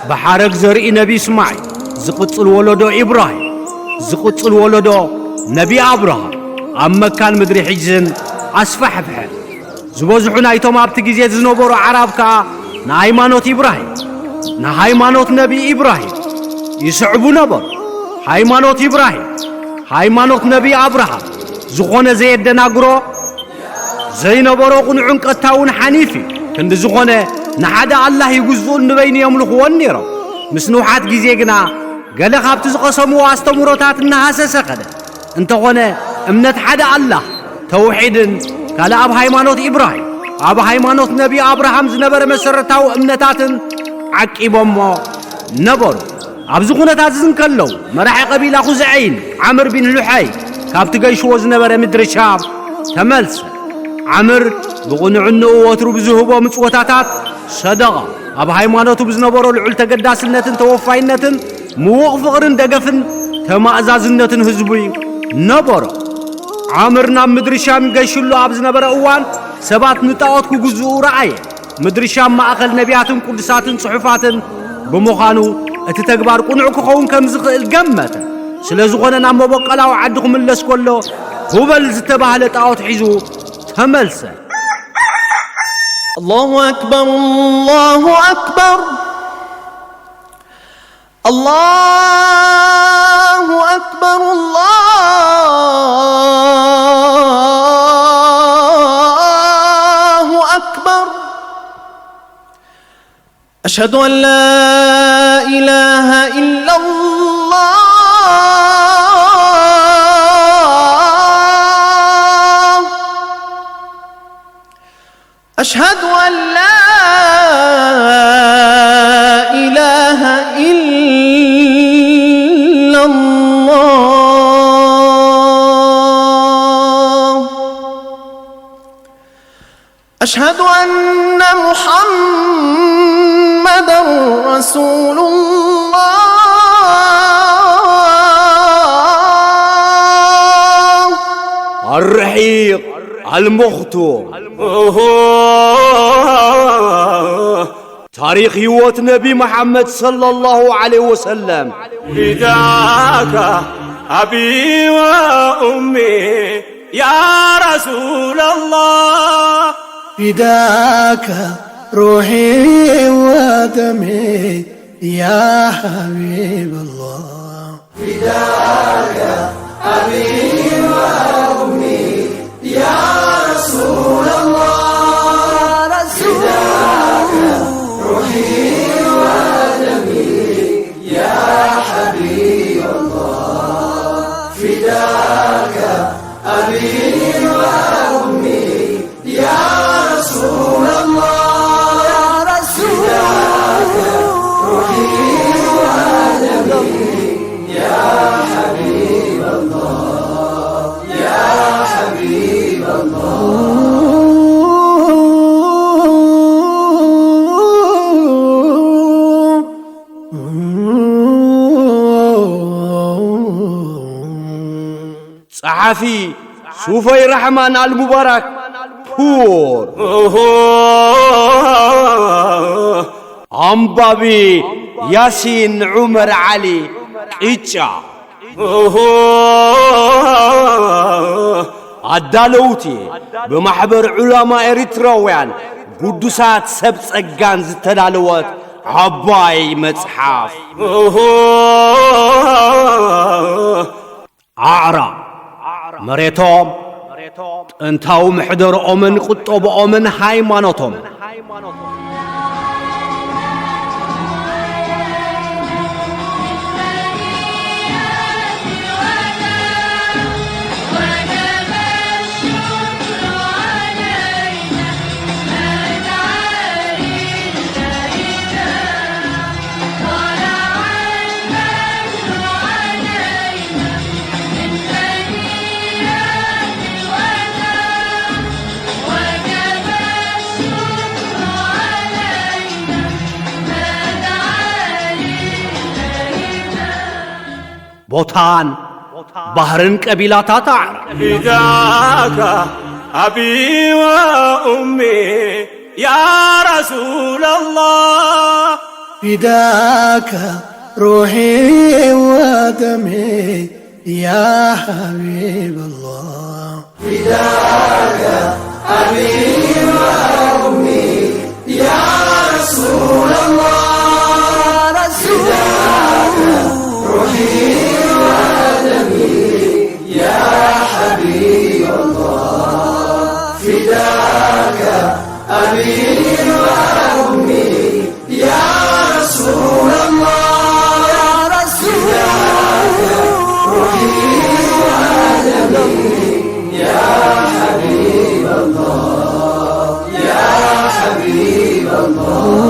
ብሓረግ ዘርኢ ነቢ እስማዒል፣ ዝቕጽል ወለዶ ኢብራሂም፣ ዝቕጽል ወለዶ ነቢ ኣብርሃም፣ ኣብ መካን ምድሪ ሕጅዝን ኣስፋሕፍሐ። ዝበዝሑ ናይቶም ኣብቲ ግዜ ዝነበሩ ኣዕራብ ከኣ ንሃይማኖት ኢብራሂም፣ ንሃይማኖት ነቢ ኢብራሂም ይስዕቡ ነበሩ። ሃይማኖት ኢብራሂም፣ ሃይማኖት ነቢ ኣብርሃም፣ ዝኾነ ዘየደናግሮ ዘይነበሮ ቅኑዕን ቀጥታውን ሓኒፍ እዩ። ክንዲ ዝኾነ ንሓደ ኣላህ ይግዝኡን ንበይኑ የምልኽዎን ነይሮም። ምስ ንውሓት ግዜ ግና ገለ ካብቲ ዝቐሰምዎ ኣስተምህሮታት እናሃሰሰ ኸደ። እንተኾነ እምነት ሓደ ኣላህ፣ ተውሒድን ካልእ ኣብ ሃይማኖት ኢብራሂም፣ ኣብ ሃይማኖት ነቢ ኣብርሃም ዝነበረ መሰረታዊ እምነታትን ዓቂቦሞ ነበሩ። ኣብዚ ኩነታት እዚ እንከለዉ፣ መራሒ ቀቢላ ኹዝዐይን ዓምር ቢን ሉሐይ ካብቲ ገይሽዎ ዝነበረ ምድሪ ሻም ተመልሰ። ዓምር ብቕኑዕንኡ ወትሩ ብዝህቦ ምጽወታታት ሰደቓ፣ ኣብ ሃይማኖቱ ብዝነበሮ ልዑል ተገዳስነትን ተወፋይነትን ምዉቕ ፍቕርን ደገፍን ተማእዛዝነትን ህዝቡ ነበሮ። ዓምር ናብ ምድሪ ሻም ገይሽሉ ኣብ ዝነበረ እዋን፣ ሰባት ንጣዖት ክግዝኡ ረኣየ። ምድሪ ሻም ማእኸል ነቢያትን ቅዱሳትን ጽሑፋትን ብምዃኑ፣ እቲ ተግባር ቅኑዕ ክኸውን ከም ዝኽእል ገመተ። ስለ ዝኾነ፣ ናብ መበቆላዊ ዓዲ ክምለስ ከሎ፣ ሁበል ዝተባህለ ጣዖት ሒዙ ተመልሰ። الله أكبر، الله أكبر، الله أكبر، الله أكبر. أشهد أن لا إله إلا الله. أشهد أن لا إله إلا الله. أشهد أن محمدا رسول الله. الرحيق المختوم. ታሪኽ ህይወት ነቢ መሓመድ ሰለላሁ ዐለይሂ ወሰለም። فداك أبي وأمي يا رسول الله. فداك روحي ودمي يا حبيب الله. فداك أبي وأمي يا رسول الله. فداك روحي ودمي يا حبيب الله. فداك أبي وأمي يا رسول الله. يا رسول الله. روحي ودمي يا حبيب الله. يا حبيب الله. ጸሓፊ ሱፈይ ራሕማን ኣልሙባራክ ፑር። ኣንባቢ ያሲን ዑመር ዓሊ ቅጫ። ኣዳለውቲ ብማሕበር ዑላማ ኤሪትራውያን ግዱሳት ሰብ ጸጋን ዝተዳለወት ዓባይ መጽሓፍ። ኣዕራብ መሬቶም፣ ጥንታዊ ምሕደርኦምን ቁጠብኦምን ሃይማኖቶም። ቦታን ባህርን ቀቢላታት ኣዕራብ። فداك أبي وأمي يا رسول الله. فداك روحي ودمي يا حبيب الله. فداك أبي وأمي يا رسول الله. فداك روحي ودمي يا حبيب الله. فداك أبي وأمي يا رسول الله. يا رسول الله. روحي ودمي يا حبيب الله. يا حبيب الله.